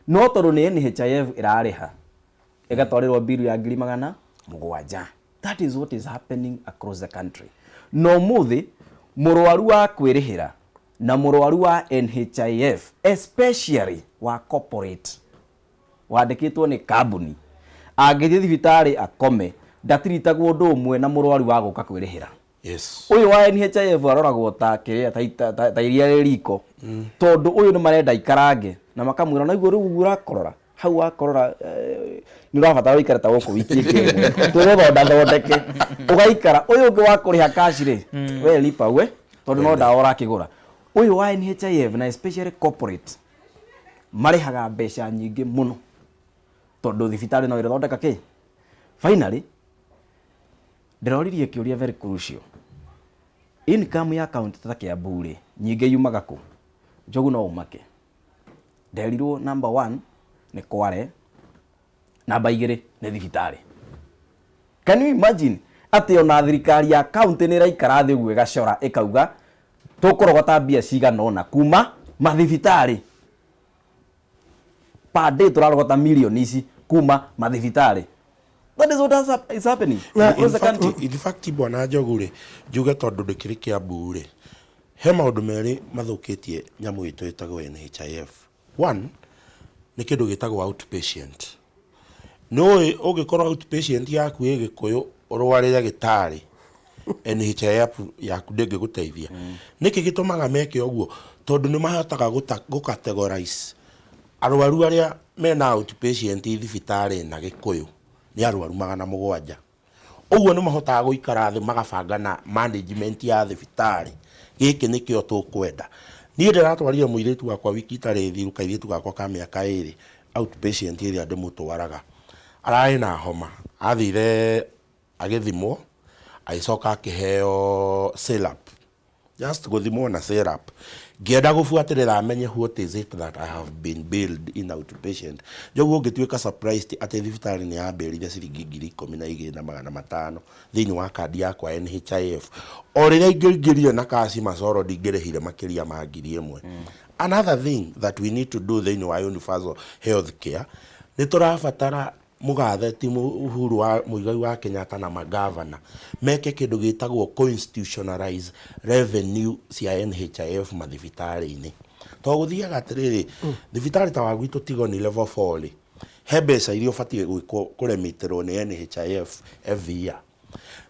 no tondũ nĩ NHIF ĩrarĩha, ĩgatwarĩrwo biru ya 700,000. That is what is happening across the country. Na ũmũthĩ mũrwaru wa kwĩrĩhĩra na mũrwaru wa NHIF, especially wa corporate. Wandĩkĩtwo nĩ kambuni angĩthiĩ thibitarĩ akome ndatiritagwo ũndũ ũmwe na mũrwaru wa gũka kwĩrĩhĩra. Ũyũ wa NHIF aroragwo ta kĩrĩa ta iria rĩ riko, tondũ ũyũ nĩ marenda ikarange na makamwĩra naiguo rĩu ũguo ũrakorora hau wakorora, nĩ ũrabatara ũikare ta gũkũ wiki ĩngĩ ĩmwe tũgũthonda thondeke ũgaikara. Ũyũ ũngĩ wa kũrĩha cash rĩ, we lipa we, tondũ no ndawa ũrakĩgũra. Ũyũ wa NHIF na especially corporate marĩhaga mbeca nyingĩ mũno tondũ thibitarĩ no ĩrĩthondeka kĩ. Finally, ndĩroririe kĩũria very crucial: income ya county ta Kiambu rĩ, nyingĩ yumaga kũ? Njogu no ũmake. Nderirwo number one nĩ Kware, namba 2 nĩ thibitarĩ. Can you imagine atĩ ona thirikari ya county nĩ ĩraikara thĩ ũguo ĩgacora ĩkauga tũkũrogota mbia cigana ũna kuma mathibitarĩ per day, tũrarogota mirioni ici kuma mathibitarĩ? That is what is happening across the country. In fact, bwana Njogu rĩ, njuge tondũ ndĩkĩrĩ Kiambu rĩ, he maũndũ merĩ mathũkĩtie nyamũ ĩtũ ĩtagwo NHIF. One nĩ kĩndũ gĩtagwo outpatient. Nĩ ũngĩkorwo outpatient yaku ĩ Gĩkũyũ, ũrwarĩre gĩtarĩ, NHIF yaku ndĩngĩgũteithia. Nĩkĩ gĩtũmaga meke ũguo? Tondũ nĩ mahotaga gũcategorize arwaru arĩa mena outpatient thibitarĩ na Gĩkũyũ nĩ arwaru 700. Ũguo nĩ mahotaga gũikara thĩ magabanga na management ya thibitarĩ, gĩkĩ nĩkĩo tũkwenda. Niĩ ndĩratwarire mũirĩtu wakwa wiki itarĩ thiru, kairĩtu gakwa ka mĩaka 2, outpatient ĩrĩa ndĩmũtwaraga. Ararĩ na homa, athire agĩthimwo, agĩcoka akĩheo syrup, just gũthimwo na syrup. Ngĩenda gũbuatĩrĩra amenye what is it that I have been billed in outpatient. Njogu, ũngĩtuĩka surprised atĩ thibitarĩ nĩ yambĩrire ciringi 12,500 thĩinĩ wa kandi yakwa NHIF, o rĩrĩa ingĩingĩrire na cash macoro ndingĩrĩhire makĩria ma 1,000. Another thing that we need to do thĩinĩ wa universal health care, nĩ tũrabatara mũgathe ti Uhuru wa Muigai wa Kenyatta na magavana meke kĩndũ gĩtagwo constitutionalize revenue cia NHIF mathibitarĩ-inĩ. To gũthiaga atĩrĩrĩ, thibitarĩ ta wa gwitũ Tigoni level 4 rĩ, he mbeca iria ũbatiĩ gwĩkwo kũremitĩrwo nĩ NHIF every year.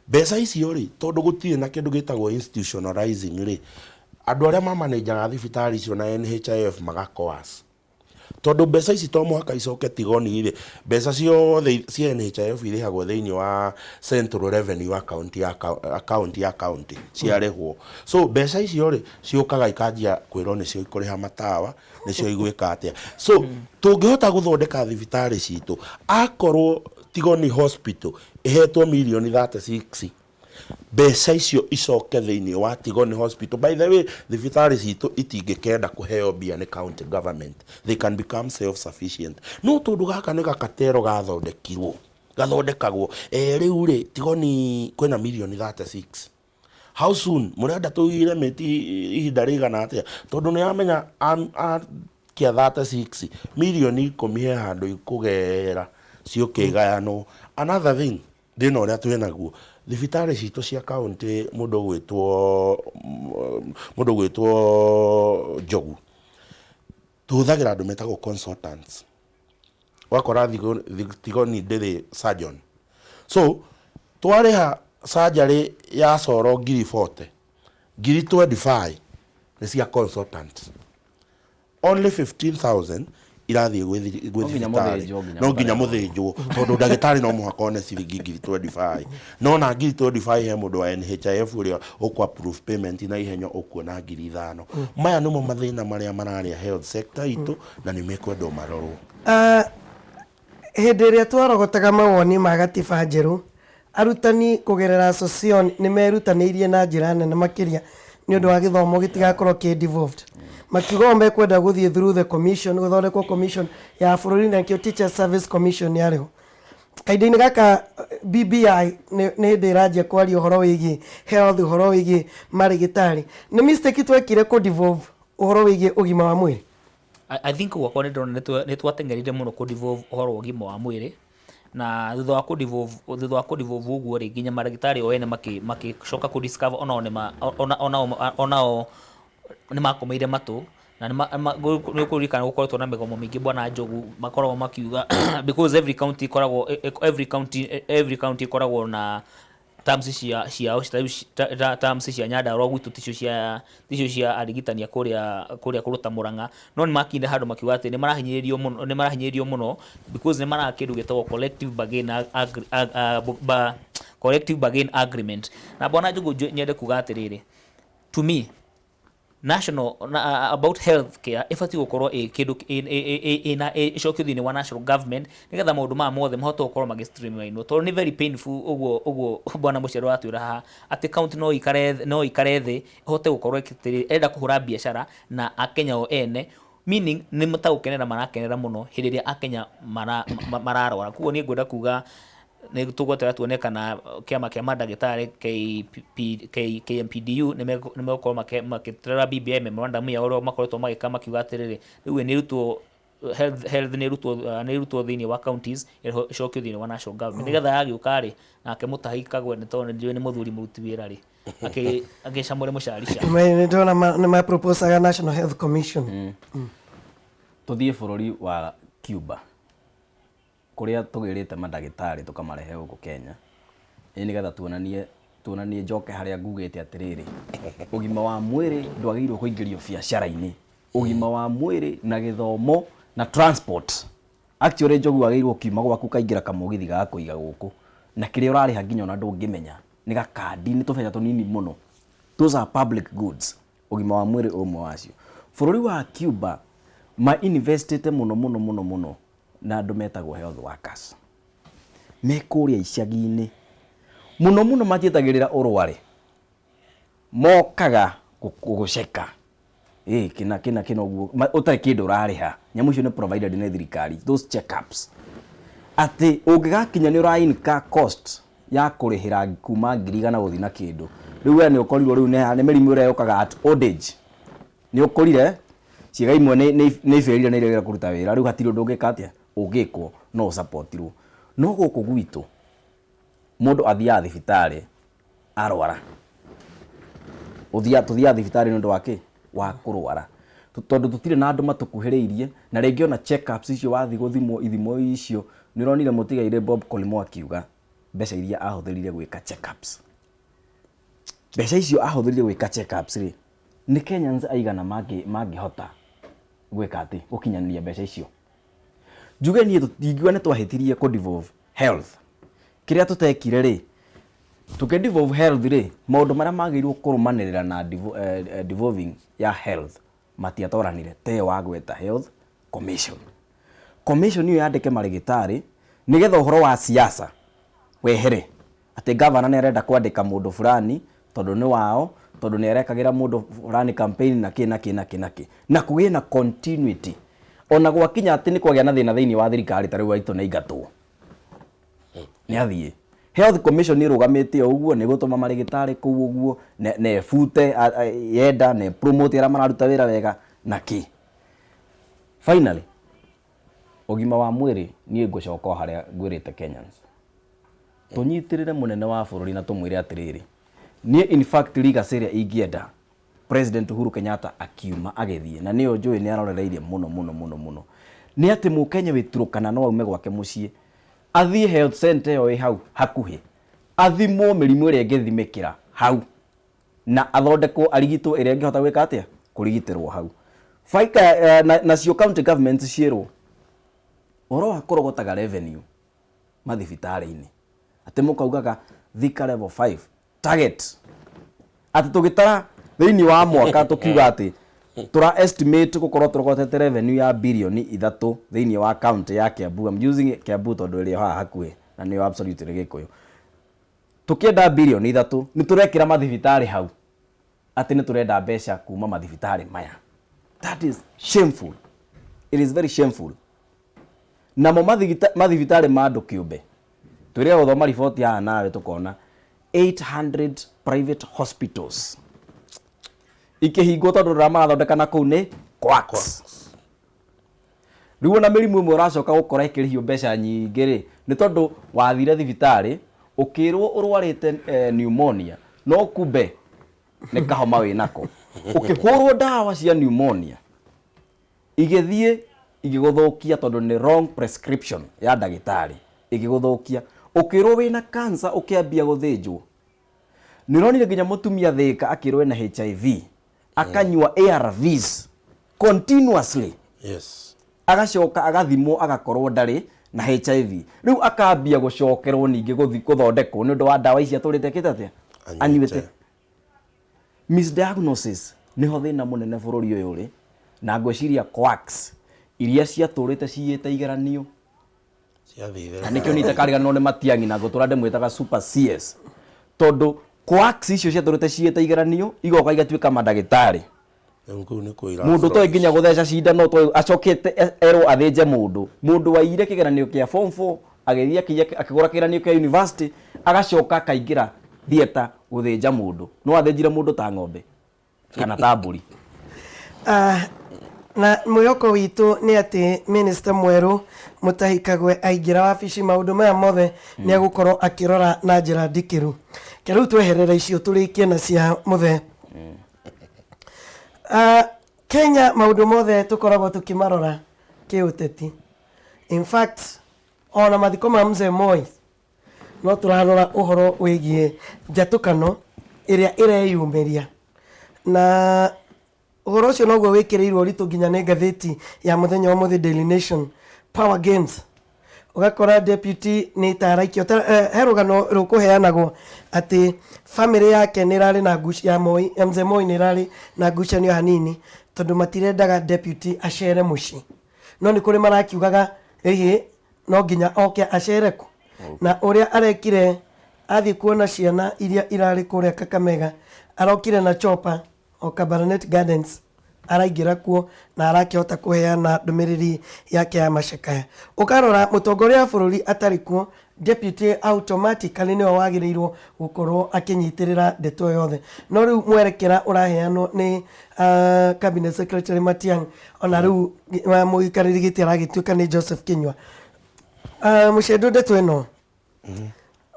Mbeca icio rĩ, tondũ gũtirĩ na kĩndũ gĩtagwo institutionalizing rĩ, andũ arĩa mamanĩnjaga thibitarĩ icio na NHIF magakoas, tondũ mbeca ici to mũhaka icoke Tigoni rĩ. Mbeca ciothe cia NHIF irĩhagwo thĩinĩ wa Central Revenue Account ya account ya county ciarĩhwo. So mbeca icio rĩ, ciũkaga ikanjia kwĩrwo nĩcio ikũrĩha matawa, nĩcio igwĩka atĩa. So tũngĩhota gũthondeka thibitarĩ citũ, akorwo Tigoni Hospital ĩhetwo mirioni 36, mbeca icio icoke thĩinĩ wa Tigoni Hospital. By the way, thibitarĩ citũ itingĩkenda kũheo mbia nĩ county government, they can become self sufficient. No tondũ gaka nĩ gakatero gathondekirwo, gathondekagwo rĩu rĩ, Tigoni kwĩna mirioni 36, how soon mũrenda tũgire mĩti ihinda rĩigana atĩa? Tondũ nĩ amenya akia 36 mirioni 10 he handũ ikũgera ciũke igayanwo. Another thing, thĩna ũrĩa twĩ naguo thibitarĩ citũ cia kaunti, mũndũ ũgwĩtwo Njogu, tũhũthagĩra andũ metagwo consultants. Ũgakora Tigoni ndĩrĩ surgeon, so twarĩha surgery ya coro ngiri 40, ngiri 25 nĩ cia consultant, only 15,000 irathiĩ gwĩ No nginya thibitarĩ. Mũthĩnjwo, nginya No nginya mũthĩnjwo, tondũ ndagĩtarĩ no mũhaka one ciringi ngiri 25. No na ngiri 25 he mũndũ wa NHIF ũrĩa ũkũ approve payment na ihenya ũkuona ngiri 5. Maya nĩmo mathĩna marĩa mararĩa health sector itũ na nĩ mekwendwo marorwo. Hĩndĩ ĩrĩa twarogotaga mawoni ma gatiba njerũ, arutani kũgerera association nĩ merutanĩirie na njĩra nene makĩria nĩ ũndũ wa gĩthomo gĩtigakorwo kĩ devolved. Makiuga o mekwenda gũthiĩ through the commission, gũthondekwo commission ya bũrũri, na nĩkĩo Teacher Service Commission yarĩho. Kahinda-inĩ gaka BBI nĩ hĩndĩ ĩranjia kwaria ũhoro wĩgiĩ health, ũhoro wĩgiĩ marĩgĩtarĩ. Nĩ mistake twekire kũ devolve ũhoro wĩgiĩ ũgima wa mwĩrĩ? I think gwakwa nĩ ndĩrona nĩ twateng'erire mũno kũ devolve ũhoro wa ũgima wa mwĩrĩ, na thutha wa kũ devolve ũguo rĩ, nginya marĩgĩtarĩ o ene makĩcoka kũ discover onao nĩ ma onao onao nĩ makomeire matũ. Na nĩ ũkũririkana gũkoretwo na mĩgomo mĩingĩ, Bwana Njogu, makoragwo makiuga because every county ĩkoragwo every county ĩkoragwo na terms ciao terms cia Nyandarua gwitũ ticio cia arigitani a kũrĩa kũndũ ta Murang'a. No nĩ makinyire handũ makiuga atĩ nĩ marahinyĩrĩrio mũno, nĩ marahinyĩrĩrio mũno because nĩ maraga kĩndũ gĩtagwo collective bargain agreement. Na Bwana Njogu, nyende kuga atĩrĩrĩ, to me, national na, about health care ĩbatiĩ gũkorwo ĩ kĩndũ ĩna ĩcokio thĩinĩ wa national government, nĩgetha maũndũ maya mothe mahote gũkorwo magĩ streamline, tondũ nĩ very painful ũguo Bwana Mũciaro atwĩra haha atĩ county no ikare thĩ ĩhote gũkorwo ĩkĩtĩrĩ ĩrenda kũhũra biacara na Akenya o ene, meaning nĩ matagũkenera, marakenera mũno hĩndĩ ĩrĩa Akenya mararwara. Koguo niĩ ngwenda kuga nĩ tũgweterera tuone kana kĩama kĩa mandagĩtarĩ KMPDU nĩ megũkorwo makĩtwara BBI memorandum yao ũrĩa makoretwo magĩka, makiuga atĩrĩrĩ, rĩu nĩ ĩrutwo health nĩ ĩrutwo thĩinĩ wa counties, ĩcokio thĩinĩ wa national government, nĩgetha yagĩũka rĩ, nake Mũtahi Kagwe, nĩ tondũ nĩ njũĩ nĩ mũthuri mũruti wĩra rĩ, agĩcamũre mũcarica. Nĩ ndĩrona nĩ ma proposaga National Health Commission. Tũthiĩ bũrũri wa Cuba, kũrĩa tũgĩrĩte mandagĩtarĩ tũkamarehe gũkũ Kenya, ĩ nĩgetha tuonanie njoke harĩa ngugĩte atĩrĩrĩ, ũgima wa mwĩrĩ ndwagĩrĩirwo kũingĩrio biacara-inĩ, ũgima wa mwĩrĩ na gĩthomo na transport. Actually, Njogu, wagĩrĩirwo kiuma gwaku kaingĩra kamũgithi ga kũiga gũkũ, na kĩrĩa ũrarĩha nginya ona ndũngĩmenya, nĩ gakandi, nĩ tũbeca tũnini mũno. Those are public goods. Ũgima wa mwĩrĩ ũmwe wacio. Bũrũri wa Cuba ma investĩte mũno mũno mũno mũno na andũ metagwo health workers me kũrĩa icagi-inĩ mũno mũno, matietagĩrĩra ũrware, mokaga gũceka ĩ kĩna kĩna kĩna ũguo, ũtarĩ kĩndũ ũrarĩha. Nyamũ icio nĩ provided nĩ thirikari, those checkups, atĩ ũngĩgakinya nĩ ũra incur cost ya kũrĩhĩra kuma 100,000 gũthiĩ na kĩndũ. Rĩu we nĩ ũkorirwo rĩu nĩ mĩrimũ ĩrĩa yũkaga at old age, nĩ ũkũrire, ciĩga imwe nĩ ibĩrire, nĩ iregire kũruta wĩra, rĩu hatirĩ ũndũ ũngĩka atĩa ũngĩkwo no ũsupportirwo. No gũkũ gwitũ mũndũ athiaga thibitarĩ arwara. Tũthiaga thibitarĩ nĩ ũndũ wa kĩ? Wa kũrwara. Tondũ tũtirĩ na andũ matũkuhĩrĩirie, na rĩngĩ ona check-ups icio wathiĩ gũthimwo, ithimo icio, nĩ ũronire mũtigairĩ Bob Collymore akiuga mbeca iria ahũthĩrire gwĩka check-ups, mbeca icio ahũthĩrire gwĩka check-ups rĩ, nĩ Kenyans aigana mangĩhota gwĩka atĩ gũkinyanĩria mbeca icio? Njuge niĩ tũtingiuga nĩ twahĩtirie kũ devolve health. Kĩrĩa tũtekire rĩ, tũkĩ devolve health rĩ, maũndũ marĩa magĩrĩirwo kũrũmanĩrĩra na devolving ya health matiatwaranire, ta ĩyo wa gweta health commission. Commission ĩyo yandĩke marĩgĩtarĩ, nĩgetha ũhoro wa siasa wehere, atĩ gavana nĩ arenda kwandĩka mũndũ fulani tondũ nĩ wao, tondũ nĩ arekagĩra mũndũ fulani campaign na kĩ na kĩ na kĩ na kĩ, na kũgĩe na continuity ona gwakinya atĩ nĩ kwagĩa na thĩna thĩinĩ wa thirikari. Ta rĩu aitũ nĩ aingatwo, nĩ athiĩ, health commission ĩrũgamĩte o ũguo, nĩ gũtũma marĩgĩtarĩ kũu ũguo na ĩbute yenda na promote arĩa mararuta wĩra wega na kĩ. Finally, ũgima wa mwĩrĩ, niĩ ngũcoka o harĩa ngwĩrĩte Kenyans tũnyitĩrĩre mũnene wa bũrũri na tũmwĩre atĩrĩrĩ, niĩ in fact legacy ĩrĩa ingĩenda President Uhuru Kenyatta akiuma agĩthiĩ, na nĩyo njũĩ nĩ arorereirie mũno mũno mũno mũno, nĩ atĩ mũkenya wĩ Turukana no aume gwake mũciĩ athiĩ health center ĩyo ĩ hau hakuhĩ, athimwo mĩrimũ ĩrĩa ĩngĩthimĩkĩra hau na athondekwo, arigitwo ĩrĩa ĩngĩhota gwĩka atĩa, kũrigitĩrwo hau. Baika nacio county governments ciĩrwo ũhoro wa kũrogotaga revenue mathibitarĩ-inĩ, atĩ mũkaugaga Thika level 5 target, atĩ tũgĩtara thĩinĩ wa mwaka tũkiuga atĩ tũra estimate gũkorwo tũrogotete revenue ya birioni 3 thĩinĩ wa county ya Kiambu. I'm using Kiambu tondũ ĩrĩ o haha hakuhĩ na nĩyo absolutely Gĩkũyũ. Tũkĩenda birioni 3, nĩ tũrekĩra mathibitarĩ hau atĩ nĩ tũrenda mbeca kuma mathibitarĩ maya. That is shameful, it is very shameful. Namo mathibitarĩ ma andũ kĩũmbe, twĩrĩga gũthoma riboti haha nawe tũkona 800 private hospitals ikĩhingwo tondũ ũrĩa marathondeka na kũu nĩ quacks. Rĩu ona mĩrimũ ĩmwe ũracoka gũkora ĩkĩrĩhio mbeca nyingĩ rĩ, nĩ tondũ wathire thibitarĩ ũkĩrwo ũrwarĩte pneumonia, no kumbe nĩ kahoma wĩ nako, ũkĩhũrwo ndawa cia pneumonia. Igĩthiĩ igĩgũthũkia tondũ nĩ wrong prescription ya ndagĩtarĩ, ĩgĩgũthũkia. Ũkĩrwo wĩna cancer ũkĩambia gũthĩnjwo. Nĩ ũronire nginya mũtumia Thĩka akĩrwo ena HIV, akanyua ARVs continuously. Agacoka agathimwo agakorwo ndarĩ na HIV. Rĩu akambia gũcokerwo ningĩ gũthi gũthondekwo nĩ ũndũ wa ndawa ici atũrĩte ekĩte atĩa? Anyuĩte. Misdiagnosis nĩho thĩna mũnene bũrũri ũyũ ũrĩ, na ngwĩciria quacks iria ciatũrĩte ciyĩte igeranio Ciathire. Na nĩkĩo niĩ itakariganĩrwo nĩ Matiang'i na ngũtũra ndĩmwĩtaga Super CS, tondũ quacks icio ciatũrĩte ciyĩte igeranio igoka igatuĩka mandagĩtarĩ. Rĩu kũu nĩ kwĩra Mũndũ ũtoĩ nginya gũtheca cindano ũtoĩ acokete erwo athĩnje mũndũ. Mũndũ waiyire kĩgeranio kĩa form 4 agĩthiĩ akĩiya akĩgũra kĩgeranio kĩa university agacoka akaingĩra theatre gũthĩnja mũndũ. No athĩnjire mũndũ ta ng'ombe kana ta mbũri. Na mwĩhoko witũ nĩ atĩ minister mwerũ Mutahi Kagwe aingĩra wabici maũndũ maya mothe nĩ egũkorwo akĩrora na njĩra ndikĩru. Reke rĩu tweherere icio tũrĩkie na cia mũthee. Kenya maũndũ mothe tũkoragwo tũkĩmarora kĩũteti. In fact, ona mathiko ma Mzee Moi no tũrarora ũhoro wĩgiĩ njatũkano ĩrĩa ĩreyumĩria. Na ũhoro ũcio noguo wĩkĩrĩirwo ũritũ nginya nĩ ngathĩti ya mũthenya wa ũmũthĩ Daily Nation. Power Games. Ũgakora deputy nĩ ta araikio. He rũgano rũkũheanagwo atĩ family yake nĩ ĩrarĩ na ngucanio, ya Moi, ya Mzee Moi nĩ ĩrarĩ na ngucanio hanini tondũ matirendaga deputy acere mũciĩ. No nĩ kũrĩ marakiugaga ĩhĩ no nginya oke acere kũ. Na ũrĩa arekire athiĩ kuona ciana iria irarĩ kũrĩa Kakamega, arokire na chopper o Kabarnet Gardens araingĩra kuo na arakĩhota kũheana ndũmĩrĩri yake ya macakaya. Ũkarora mũtongoria wa bũrũri atarĩ kuo, deputy automatically nĩwe wagĩrĩirwo gũkorwo akĩnyitĩrĩra ndeto yothe. No rĩu mwerekera ũraheanwo nĩ cabinet secretary Matiang'i, ona rĩu mũikarĩri gĩtĩ aragĩtuĩka nĩ Joseph Kinyua. Mũcendũ ndeto ĩno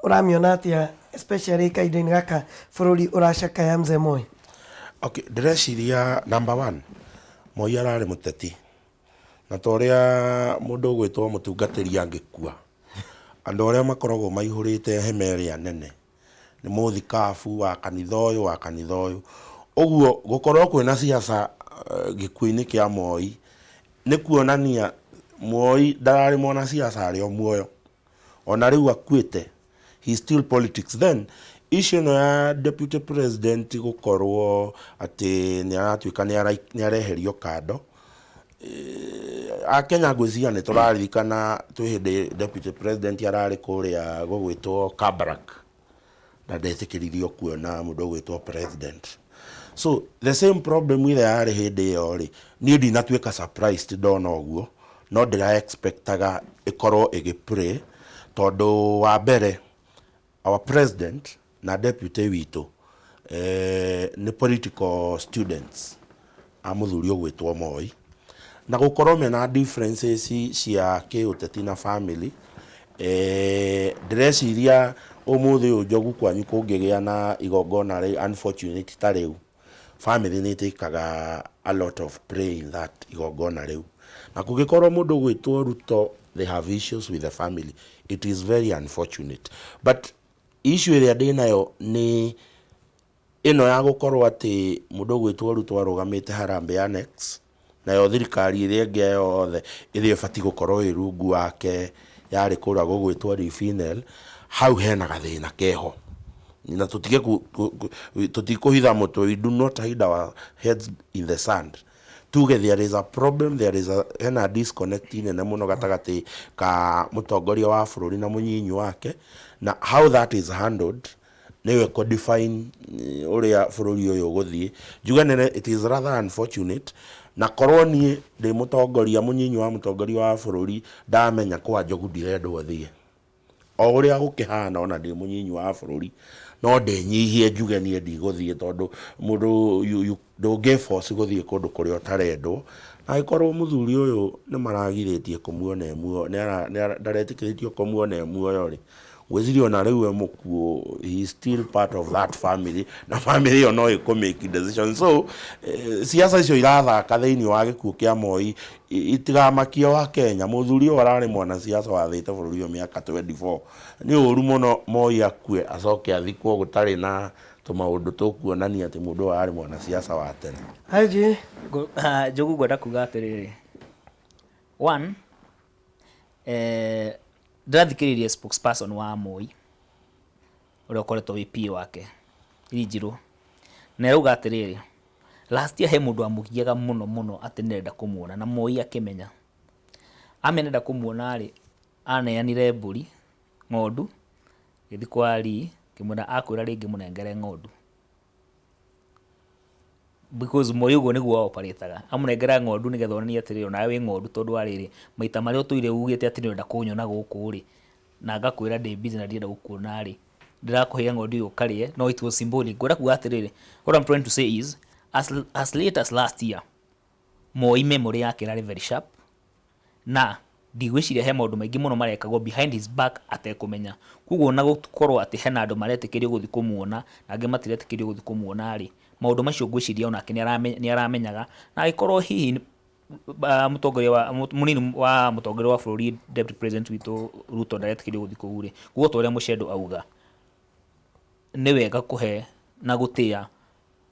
ũramĩona atĩa, especially kahinda-inĩ gaka bũrũri ũracakaya Mzee Moi? Okay, ndĩreciria number one, Moi ararĩ mũteti. Na ta ũrĩa mũndũ ũgwĩtwo mũtungatĩri angĩkua, andũ arĩa makoragwo maihũrĩte hema ĩrĩa nene nĩ mũthikabu wa kanitha ũyũ, wa kanitha ũyũ. Ũguo gũkorwo kwĩna siasa gĩkuũ-inĩ kĩa Moi nĩ kuonania Moi ndararĩ mwanasiasa arĩ o muoyo. Ona rĩu akuĩte, he still politics. Then issue ĩno ya deputy president gũkorwo atĩ nĩ aratuĩka nĩ areherio kando, Akenya ngwĩciria nĩ tũraririkana twĩ hĩndĩ deputy president ararĩ kũrĩa gũgwĩtwo Kabarak na ndetĩkĩririo kuona mũndũ ũgwĩtwo president. So the same problem ĩrĩa yarĩ hĩndĩ ĩyo rĩ, niĩ ndinatuĩka surprised ndona ũguo, no ndĩra expectaga ĩkorwo ĩgĩ play tondũ wa mbere our president na deputy witũ nĩ political students a mũthuri ũgwĩtwo Moi, na gũkorwo mena differences cia kĩũteti na family, ndĩreciria ũmũthĩ ũyũ Njogu kwanyu kũngĩgĩa na igongona rĩ unfortunate ta rĩu, family nĩ ĩtĩkaga a lot of play in that igongona rĩu. Na kũngĩkorwo mũndũ ũgwĩtwo Ruto they have issues with the family, it is very unfortunate. But issue ĩrĩa ndĩnayo nĩ ĩno ya gũkorwo atĩ mũndũ ũgwĩtwo Ruto arũgamĩte Harambee Annex, nayo thirikari ĩrĩa ĩngĩ yothe ĩrĩa ĩbatiĩ gũkorwo ĩ rungu wake yarĩ kũrĩa gũgwĩtwo Rifinel, hau hena gathĩna keho. Na tũtige tũtikũhitha mũtwe, we do not hide our heads in the sand. Tuge there is a problem, there is a, hena disconnect nene mũno gatagatĩ ka mũtongoria wa bũrũri na mũnyinyi wake, na how that is handled nĩyo ĩkũ define ũrĩa bũrũri ũyũ ũgũthiĩ. Njuge nene it is rather unfortunate, na korwo niĩ ndĩ mũtongoria, mũnyinyi wa mũtongoria wa bũrũri, ndamenya kwa Njogu ndirendwo thiĩ. O ũrĩa gũkĩhana ona ndĩ mũnyinyi wa bũrũri, no ndĩnyihie njuge niĩ ndigũthiĩ tondũ mũndũ ndũngĩ force gũthiĩ kũndũ kũrĩa ũtarendwo. Na angĩkorwo mũthuri ũyũ nĩ maragirĩtie kũmuona e muoyo, ndaretĩkĩrĩtio kũmuona e muoyo rĩ, Ngwĩciria ona rĩu we mũkuũ, he is still part of that family, na family ĩyo no ĩkũ make decision. So siasa icio irathaka thĩinĩ wa gĩkuũ kĩa Moi itigamakie wa Kenya. Mũthuri ũyũ ararĩ mwanasiasa wathĩte bũrũri ũyũ mĩaka 24. Nĩ ũru mũno Moi akue acoke athikwo gũtarĩ na tũmaũndũ tũkuonania atĩ mũndũ ũyũ ararĩ mwanasiasa wa tene. Haji. Njogu, ngwenda kuga atĩrĩrĩ, one, ndĩrathikĩrĩria spokesperson wa Moi ũrĩa ũkoretwo wĩ PA wake Rinjirũ, na arauga atĩrĩrĩ, last year he mũndũ wamũgiaga mũno mũno atĩ nĩarenda kũmuona, na Moi akĩmenya. Amenya nĩarenda kũmuona rĩ, aneanire mbũri, ng'ondu, gĩthiĩ kwa Lee, kĩmwĩra akwĩra rĩngĩ mũnengere ng'ondu. Because Moi ũguo nĩguo operataga, amũnengera ng'ondu nĩgetha onanie atĩrĩrĩ, onawe wĩ ng'ondu, tondũ wa rĩrĩ, maita marĩa ũtũire ugĩte atĩ nĩũrenda kũnyona gũkũ rĩ, na ngakwĩra ndĩ busy na ndirenda gũkuona rĩ, ndĩrakũheire ng'ondu ĩyo ũkarĩe, no it was symbolic. Ngwenda kuga atĩrĩrĩ, what I'm trying to say is, as late as last year, Moi memory yake ĩrarĩ very sharp, na ndigwĩciria he maũndũ maingĩ mũno marekagwo behind his back atekũmenya. Koguo ona gũkorwo atĩ hena andũ maretĩkĩrio gũthiĩ kũmuona na angĩ matiretĩkĩrio gũthiĩ kũmuona rĩ, maũndũ macio ngwĩciria onake nĩ aramenyaga, na angĩkorwo hihi mũtongoria wa mũnini wa mũtongoria wa bũrũri, deputy president witũ Ruto, ndaretĩkĩrio gũthiĩ kũu rĩ, koguo ta ũrĩa Mũcendo auga, nĩ wega kũhe na gũtĩa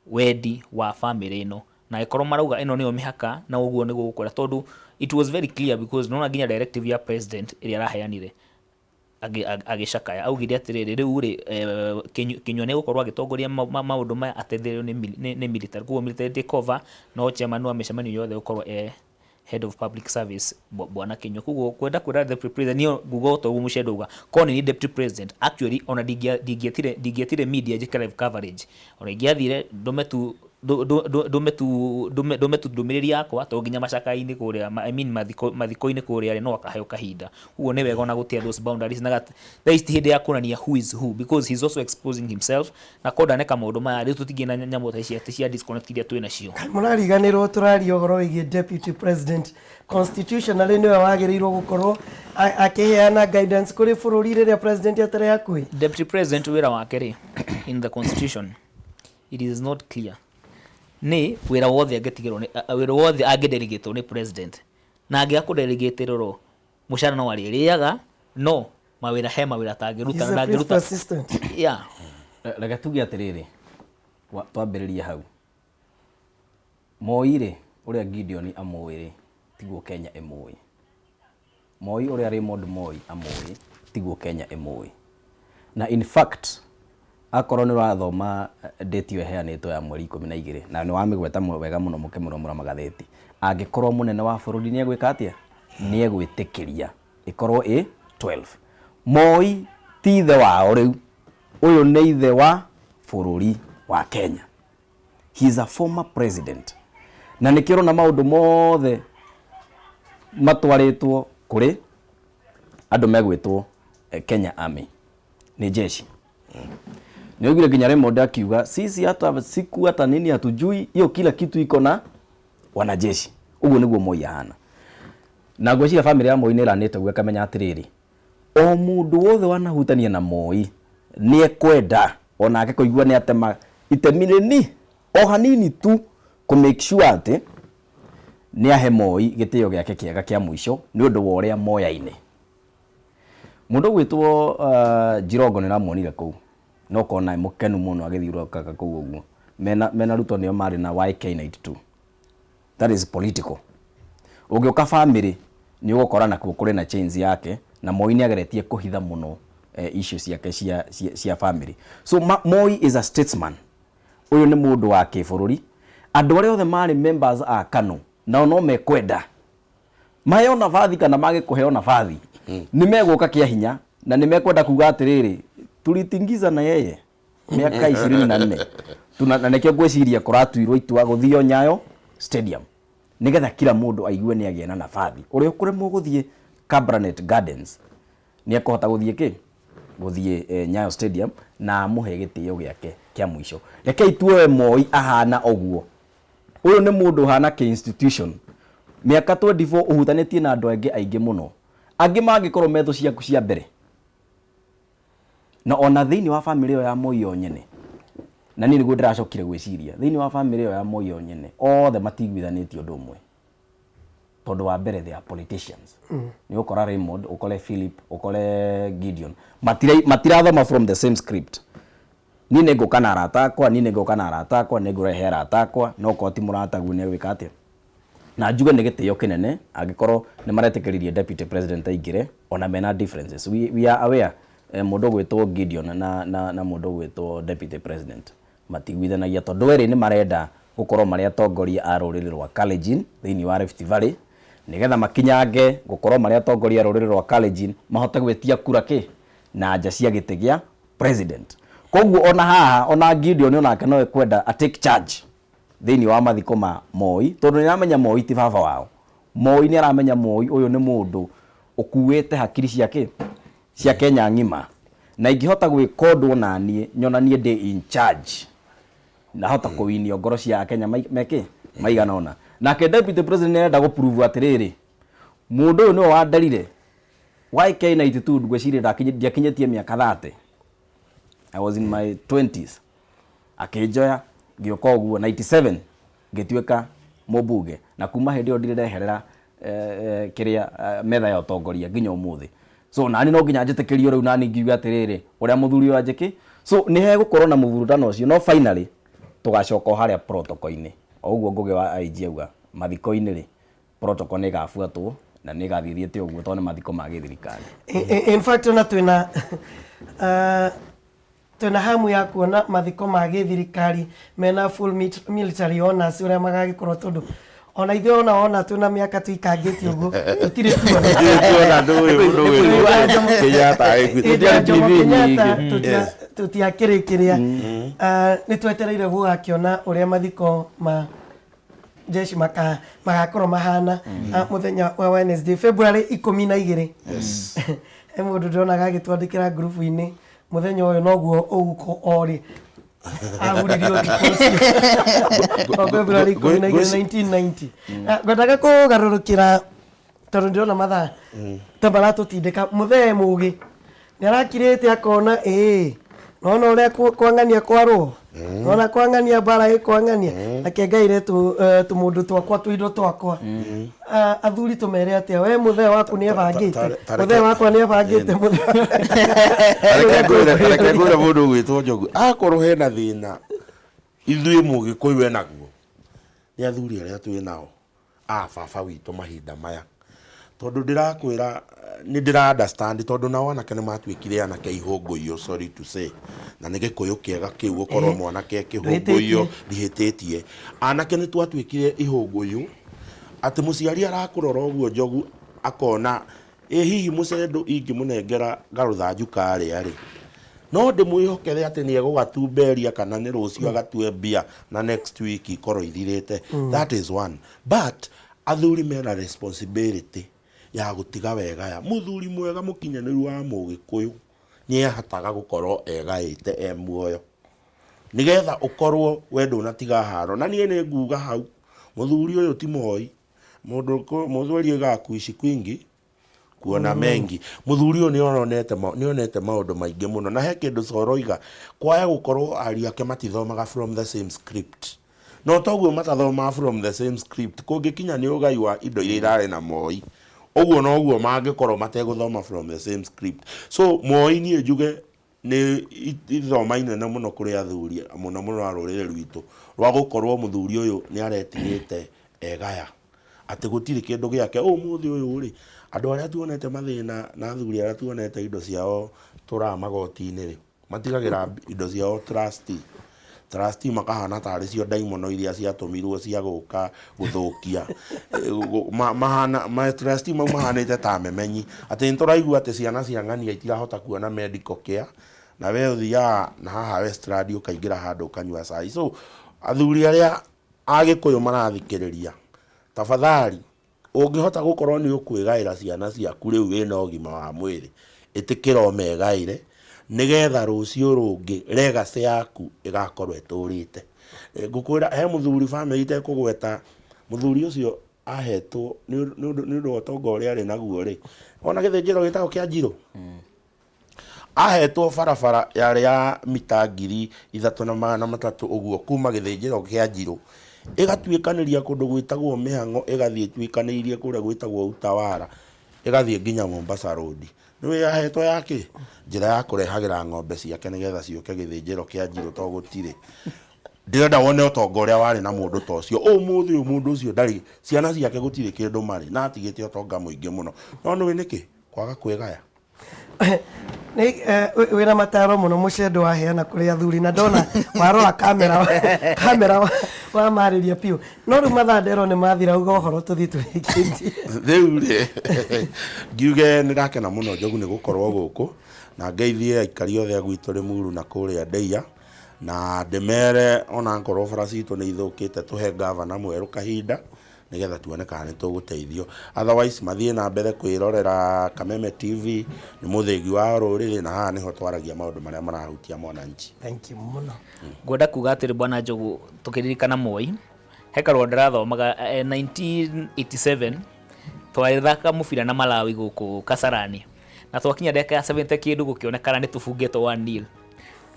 wendi wa family ĩno, na ĩkorwo marauga ĩno nĩyo mĩhaka na ũguo nĩguo gũkwenda, tondũ it was very clear, because nona nginya directive ya president ĩrĩa araheanire agĩcakaya, augire atĩrĩrĩ, rĩu rĩ, Kinyua nĩ egũkorwo agĩtongoria maũndũ maya ateithĩrĩirio nĩ military, koguo military take over, no chairman wa mĩcemanio yothe gũkorwo e head of public service, bwana Kinyua. Koguo kwenda kwĩra deputy president, niĩ nguga o ta ũguo Mũcendo auga, korwo nĩ niĩ deputy president, actually ona ndingĩetire media njĩke live coverage, ona ingĩathire ndũme tu ndũmĩrĩri yakwa, tondũ nginya macakaya-inĩ kũrĩa, I mean mathiko-inĩ kũrĩa rĩ, no akaheo kahinda. Koguo nĩ wega ona gũtĩa those boundaries, na thaa ici ti hĩndĩ ya kuonania who is who, because he is also exposing himself, na korwo ndaneka maũndũ maya rĩu, tũtingĩ na nyamũ ta ici atĩ cia disconnect iria twĩ nacio. Mũrariganĩrwo tũraria ũhoro wĩgiĩ deputy president. Constitutionally nĩwe wagĩrĩirwo gũkorwo akĩheana guidance kũrĩ bũrũri rĩrĩa president atarĩ hakuhĩ. Deputy president wĩra wake rĩ, in the constitution it is not clear nĩ wĩra wothe angĩtigĩrwo nĩ wĩra wothe angĩdelegatwo nĩ president, na angĩaga kũdelegatĩrwo, mũcara no arĩrĩaga, no mawĩra, he mawĩra atangĩruta. He's na a principal ndangĩruta assistant. Yeah. Reke tuge atĩrĩrĩ, twambĩrĩrie hau. Moi rĩ, ũrĩa Gideon amũĩ rĩ, tiguo Kenya ĩmũĩ. Moi ũrĩa Raymond Moi amũĩ tiguo Kenya ĩmũĩ. Na in fact, akorwo nĩ ũrathoma date ĩyo ĩheanĩtwo ya mweri 12, na nĩ wamĩgweta wega mũno mũkĩmũromũra magathĩti, angĩkorwo mũnene wa bũrũri nĩ egwĩka atĩa, nĩ egwĩtĩkĩria ĩkorwo ĩ 12. Moi ti ithe wao rĩu, ũyũ nĩ ithe wa bũrũri wa Kenya. He is a former president, na nĩkĩo ũrona maũndũ mothe matwarĩtwo kũrĩ andũ megwĩtwo Kenya Army, nĩ jeshi. Nĩ oigire nginya Raymond akiuga, sisi hata siku hata nini hatujui hiyo, kila kitu iko na wanajeshi. Ũguo nĩguo Moi ahana, na ngwĩciria family ya Moi nĩ ĩranĩte ũguo, ĩkamenya atĩrĩrĩ, o mũndũ wothe wanahutania na Moi nĩ ekwenda onake kũigua nĩ atema itemi rĩni o hanini tu kũ make sure atĩ nĩ ahe Moi gĩtĩo gĩake kĩega kĩa mũico nĩ ũndũ wa ũrĩa moyaine. Mũndũ ũgwĩtwo Jirongo nĩ ũramuonire kũu, no ũkona e mũkenu mũno agĩthiũrũrũkaga kũu ũguo mena Ruto, nĩo marĩ na YK92. That is political. Ũngĩũka family, nĩ ũgũkora nakuo kũrĩ na chains yake, na Moi nĩ ageretie kũhitha mũno issue ciake cia family. So Moi is a statesman. Ũyũ nĩ mũndũ wa kĩbũrũri. Andũ arĩa othe marĩ members a KANU nao no mekwenda maheo nabathi kana mage kũheo nabathi, nĩ megũka kĩa hinya na nĩ mekwenda kuga atĩrĩrĩ, tulitingiza na yeye miaka 24. Na nĩkĩo ngwĩciria kũratuirwo itua gũthio Nyayo Stadium, nĩgetha kila mũndũ aigue nĩ agĩa na nabathi. Ũrĩa ũkũremwo gũthiĩ Cabernet Gardens nĩ ekũhota gũthiĩ kĩ gũthiĩ Nyayo Stadium na amũhe gĩtĩo gĩake kĩa mũico. Rekei tuoe Moi ahana ũguo. Ũyũ nĩ mũndũ ũhana kĩ institution. Mĩaka 24 ũhutanĩtie na andũ angĩ aingĩ mũno, angĩ mangĩkorwo me thũ ciaku cia mbere. Na ona thĩinĩ wa family ĩyo ya Moi yo nyene, na niĩ nĩguo ndĩracokire gwĩciria, thĩinĩ wa family ĩyo ya Moi yo nyene, othe matiguithanĩtie ũndũ ũmwe. Tondũ wa mbere they are politicians. Nĩ ũkora Raymond, ũkore Philip, ũkore Gideon. Matirathoma from the same script. Niĩ nĩ ngũka na arata akwa, niĩ nĩ ngũka na arata akwa, nĩ ngũrehe arata akwa, no korwo ti mũrataguo nĩ egwĩka atĩa? Na njuge nĩ gĩtĩo kĩnene angĩkorwo nĩ maretĩkĩririe deputy president aingĩre ona mena differences. We are aware mũndũ ũgwĩtwo Gideon na mũndũ ũgwĩtwo deputy president matiguithanagia tondũ erĩ nĩ marenda gũkorwo marĩ atongoria a rũrĩrĩ rwa Kalenjin thĩinĩ wa Rift Valley, nĩgetha makinyange gũkorwo marĩ atongoria a rũrĩrĩ rwa Kalenjin mahote gwĩtia kura kĩ na nja cia gĩtĩ gĩa president. Koguo ona haha ona Gideon onake no ekwenda a take charge thĩinĩ wa mathiko ma Moi, tondũ nĩ aramenya Moi ti baba wao. Moi nĩ aramenya Moi ũyũ nĩ mũndũ ũkuĩte hakiri ciake cia Kenya ng'ima, na ingĩhota gwĩka ũndũ onaniĩ nyonanie ndĩ in charge, nahota kũwinia ngoro cia Akenya meke maigana ũna. Nake deputy president nĩ arenda gũ prove atĩrĩrĩ, mũndũ ũyũ nĩwe wanderire YK92, ngwĩciria ndiakinyĩtie mĩaka 30, I was in my 20s, akĩnjoya ngĩũka ũguo 97 ngĩtuĩka mũmbunge, na kuma hĩndĩ ĩyo ndirĩ ndeherera kĩrĩa metha ya ũtongoria nginya ũmũthĩ. So nani no nginya njĩtĩkĩrio rĩu nani ngiuga atĩrĩrĩ, ũrĩa mũthuri ũyũ anjĩkĩ. So nĩ hegũkorwo na mũvurutano ũcio, no finally tũgacoka o harĩa protocol-inĩ. O ũguo Ngũgĩ wa IG auga, mathiko-inĩ rĩ, protocol nĩ ĩgabuatwo na nĩ ĩgathiĩ thiĩte ũguo tondũ nĩ mathiko ma gĩthirikari. In fact ona twĩna hamu ya kuona mathiko ma gĩthirikari mena full military honors ũrĩa magagĩkorwo, tondũ ona ithuĩ ona twĩna mĩaka tũikangĩtie ũguo tũtirĩ tuona. Tuona ndũĩ mũndũ wĩtwo Kenyatta agĩkuĩte. Hĩndĩ ya Jomo TV Kenyatta nyingĩ. Tũtiakĩrĩ kĩrĩa nĩ twetereire gũgakĩona ũrĩa mathiko ma jeshi magakorwo mahana mũthenya wa Wednesday, February 12. He mũndũ ndĩronaga agĩtwandĩkĩra ngurubu-inĩ, mũthenya ũyũ noguo ũguko orĩ ahuririo ũtukũ ũcio wa February 12 1990. Ngwendaga kũgarũrũkĩra tondũ ndĩrona mathaa ta maratũtindĩka. Mũthee mũgĩ nĩ arakirĩte akona ĩĩ nona ũrĩa kwang'ania kwarwo, nona kwang'ania mbara ĩkwang'ania, reke ngaire tũmũndũ twakwa tũindo twakwa. Athuri tũmere atĩa? We mũthee waku nĩ ebangĩte? Mũthee wakwa nĩ ebangĩte. Reke ngwĩre mũndũ ũgwĩtwo Njogu, akorwo hena thĩna ithuĩ mũgĩkũyũ enaguo nĩ athuri arĩa twĩ nao a baba witũ mahinda maya, tondũ ndĩrakwĩra nĩ ndĩra understand, tondũ nao anake nĩ matuĩkire anake ihũngũiyo, sorry to say, na nĩ gĩkũyũ kĩega kĩu gũkorwo mwanake kĩhũngũiyo, ndihĩtĩtie. Anake nĩ twatuĩkire ihũngũyũ atĩ mũciari arakũrora ũguo Njogu akona ĩ hihi mũcendũ ingĩmũnengera garũthanju karĩa rĩ, no ndĩmwĩhokere atĩ nĩ egũgatumberia kana nĩ rũciũ agatue mbia na next week ikorwo ithirĩte. That is one. But athuri mena responsibility ya gũtiga wegaya. Mũthuri mwega mũkinyanĩru wa mũgĩkũyũ nĩ ahotaga gũkorwo egaĩte e muoyo, nĩgetha ũkorwo we ndũnatiga haro. Na niĩ nĩ nguga hau mũthuri ũyũ ti Moi, mũndũ mũthweri oigaga kuishi kwingi kuona mengi. Mũthuri ũyũ nĩ onete maũndũ maingĩ mũno, na he kĩndũ Coro oiga kwaya gũkorwo ariũ ake matithomaga from the same script. No toguo matathomaga from the same script, kũngĩkinya nĩ ũgai wa indo iria irarĩ na Moi, ũguo noguo mangĩkorwo mategũthoma from the same script. So Moi niĩ njuge nĩ ithoma inene mũno kũrĩ athuri, mũno mũno a rũrĩrĩ rwitũ, rwa gũkorwo mũthuri ũyũ nĩ aretigĩte egaya atĩ gũtirĩ kĩndũ gĩake. Ũmũthĩ ũyũ rĩ, andũ arĩa tuonete mathĩna na athuri arĩa tuonete indo ciao tũraga magoti-inĩ rĩ, matigagĩra indo ciao trustee. Trustee makahana tarĩ cio ndaimono iria ciatũmirwo cia gũka gũthũkia. Mahana trustee mau mahanĩte ta memenyi, atĩ nĩ tũraigua atĩ ciana cia ng'ania itirahota kuona medical care, na we ũthiaga na haha Westland ũkaingĩra handũ ũkanyua cai. So athuri arĩa agĩkũyũ marathikĩrĩria, tafadhali, ũngĩhota gũkorwo nĩ ũkwĩgaĩra ciana ciaku rĩu wĩna ũgima wa mwĩrĩ, ĩtĩkĩra ũmegaĩre, nĩgetha rũciũ rũngĩ legacy yaku ĩgakorwo ĩtũrĩte. Ngũkwĩra he mũthuri bamĩrĩ itekũgweta, mũthuri ũcio ahetwo nĩ ũndũ wa ũtonga ũrĩa arĩ naguo rĩ, ona gĩthĩnjĩro gĩtagwo kĩa Njirũ. Ahetwo barabara yarĩ ya mita 3,300 ũguo kuma gĩthĩnjĩro kĩa Njirũ ĩgatuĩkanĩria kũndũ gwĩtagwo Mĩhang'o, ĩgathiĩ ĩtuĩkanĩirie kũrĩa gwĩtagwo Utawala, ĩgathiĩ nginya Mombasa Road. Nĩũĩ yahetwo ya kĩ? Njĩra ya kũrehagĩra ng'ombe ciake nĩgetha ciũke gĩthĩnjĩro kĩa Njirũ tondũ gũtirĩ. Ndĩrenda wone ũtonga ũrĩa warĩ na mũndũ ta ũcio. Ũmũthĩ ũyũ mũndũ ũcio ndarĩ, ciana ciake gũtirĩ kĩndũ marĩ, na atigĩte ũtonga mũingĩ mũno. No nĩũĩ nĩkĩ? Kwaga kwĩgaya. Nĩ wĩna mataro mũno mũcendo waheana kũrĩ athuri na ndona warora kamera kamera wamarĩria biũ no rĩu mathaa nderwo nĩ mathira uga ũhoro tũthiĩ tũrĩkĩtie. Rĩu rĩ, ngiuge nĩ ndakena mũno Njogu nĩ gũkorwo gũkũ, na ngeithie aikari othe a gwitũ Rĩmuru na kũrĩa Ndeia, na ndĩmere ona ngorwo bara citũ nĩ ithũkĩte tũhe ngavana mwerũ kahinda, nĩgetha tuone kana nĩ tũgũteithio. Otherwise mathiĩ na mbere kwĩrorera Kameme TV, nĩ mũthĩgi wa rũrĩrĩ na haha nĩho twaragia maũndũ marĩa marahutia mwananchi. Thank you mũno. Ngwenda kuga atĩrĩ bwana Njogu, tũkĩririkana Moi, he karũa ndĩrathomaga 1987 twagĩthaka mũbira na Malawi gũkũ Kasarani, na twakinya ndagĩka ya 70 kĩndũ gũkĩonekana nĩ tũbungĩtwo 1-0.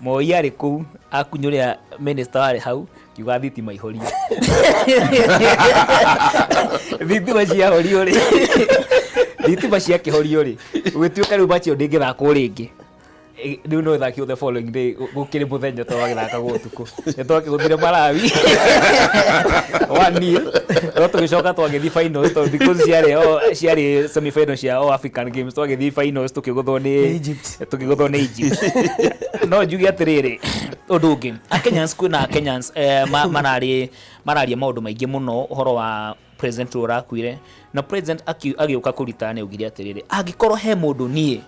Moi arĩ kũu akunyũrĩa minister warĩ hau kiuga thitima ihorio. Thitima ciahorio rĩ, thitima ciakĩhorio rĩ, gũgĩtuĩka rĩu match ĩyo ndĩngĩthakwo rĩngĩ. Rĩu no ĩthakirwo the following day, gũkĩrĩ mũthenya tondũ wagĩthakagwo ũtukũ. Nĩ twakĩgũthire Malawi 1-0, no tũgĩcoka twagĩthiĩ finals tondũ because ciarĩ o ciarĩ semi final cia All African Games, twagĩthiĩ finals tũkĩgũthwo nĩ Egypt. Tũkĩgũthwo nĩ Egypt. No njuge atĩrĩrĩ, ũndũ ũngĩ, Kenyans, kwĩna Kenyans mararĩ mararia maũndũ maingĩ mũno ũhoro wa president ũrĩa ũrakuire, na president agĩũka kũrita nĩ augire atĩrĩrĩ, angĩkorwo he mũndũ niĩ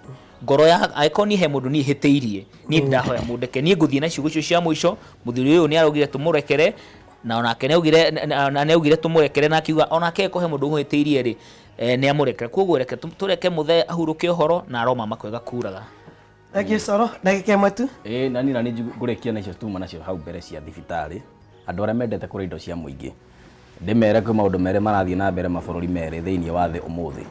ngoro ya angĩkorwo niĩ he mũndũ niĩ hĩtĩirie, niĩ ndahoya mũndeke, niĩ ngũthiĩ na ciugo icio cia mũico. Mũthuri ũyũ nĩ araugire tũmũrekere, na onake nĩ augire na nĩ augire tũmũrekere, na akiuga onake angĩkorwo he mũndũ ũmũhĩtĩirie rĩ, nĩ amũrekere. Koguo reke tũreke mũthee ahurũke ũhoro na aroma makwega kuraga. Thank you Soro, ndagĩka ĩmwe tu. Ĩĩ na niĩ na niĩ ngũrĩkia na icio tuma nacio hau mbere cia thibitarĩ, andũ arĩa mendete kũrĩa indo cia mũingĩ, ndĩmere kwĩ maũndũ merĩ marathiĩ na mbere mabũrũri merĩ thĩinĩ wa thĩ ũmũthĩ.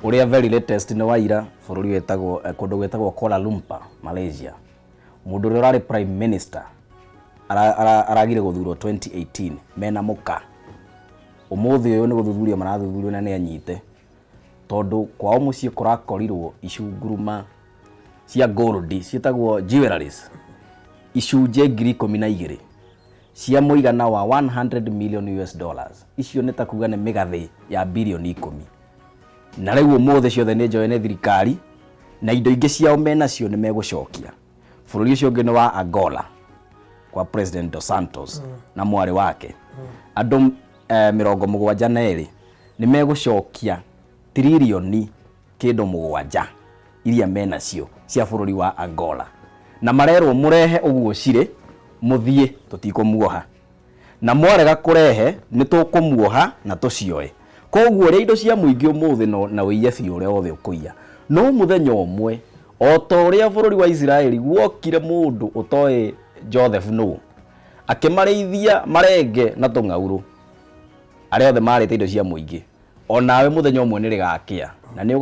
Ũrĩa very latest nĩ wa ira bũrũri wĩtagwo, kũndũ gwĩtagwo Kuala Lumpur, Malaysia. Mũndũ ũrĩa ũrarĩ prime minister aragire gũthurwo 2018 mena mũka. Ũmũthĩ ũyũ nĩ gũthuthurio marathuthurio na nĩ anyite, tondũ kwao mũciĩ kũrakorirwo icunguruma cia gold ciĩtagwo jewelries icunjĩ 12,000 cia mũigana wa 100 million US dollars. Icio nĩ ta kuga nĩ mĩgathĩ ya birioni 10. Na rĩu ũmũthĩ ciothe nĩ njoe nĩ thirikari, na indo ingĩ ciao menacio nĩ megũcokia. Bũrũri ũcio ũngĩ nĩ wa Angola kwa President Dos Santos na mwarĩ wake. Andũ 72 nĩ megũcokia tiririoni kĩndũ 7 iria menacio cia bũrũri wa Angola. Na marerwo mũrehe ũguo cirĩ, mũthiĩ tũtikũmuoha. Na mwarega kũrehe nĩ tũkũmuoha na tũcioe. Koguo ũrĩa indo cia mũingĩ ũmũthĩ no na ũiye biũ ũrĩa wothe ũkũiya. No mũthenya ũmwe o ta ũrĩa bũrũri wa Isiraeli guokire mũndũ ũtoĩ Joseph nũ, akĩmarĩithia marenge na tũng'aurũ, arĩa othe marĩte indo cia mũingĩ, o nawe mũthenya ũmwe nĩ rĩgakĩa na nĩ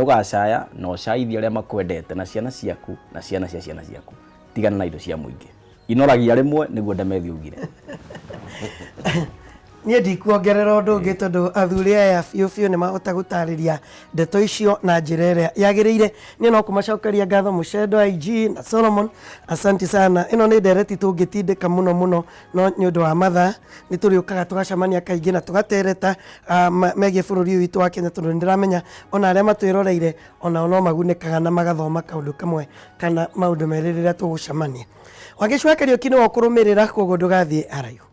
ũgacaya na ũcaithie arĩa makwendete na ciana ciaku na ciana cia ciana ciaku. Tigana na indo cia mũingĩ. Inoragia rĩmwe nĩguo Ndemethi augire. Niĩ ndikuongerera ũndũ ũngĩ tondũ athuri aya biũ biũ nĩ mahota gũtarĩria ndeto icio na njĩra ĩrĩa yagĩrĩire. Niĩ no kũmacokeria ngatho Mũcendo IG na Solomon, asanti sana. Ĩno nĩ ndereti tũngĩtindĩka mũno mũno, no nĩ ũndũ wa mathaa nĩ tũrĩũkaga tũgacemania kaingĩ na tũgatereta megiĩ bũrũri ũyũ witũ wa Kenya, tondũ nĩ ndĩramenya ona arĩa matwĩroreire onao no magunĩkaga na magathoma kaũndũ kamwe kana maũndũ merĩ rĩrĩa tũgũcemania. Wangeci wa Kariũki nĩwe ũkũrũmĩrĩra, koguo ndũgathiĩ haraihu.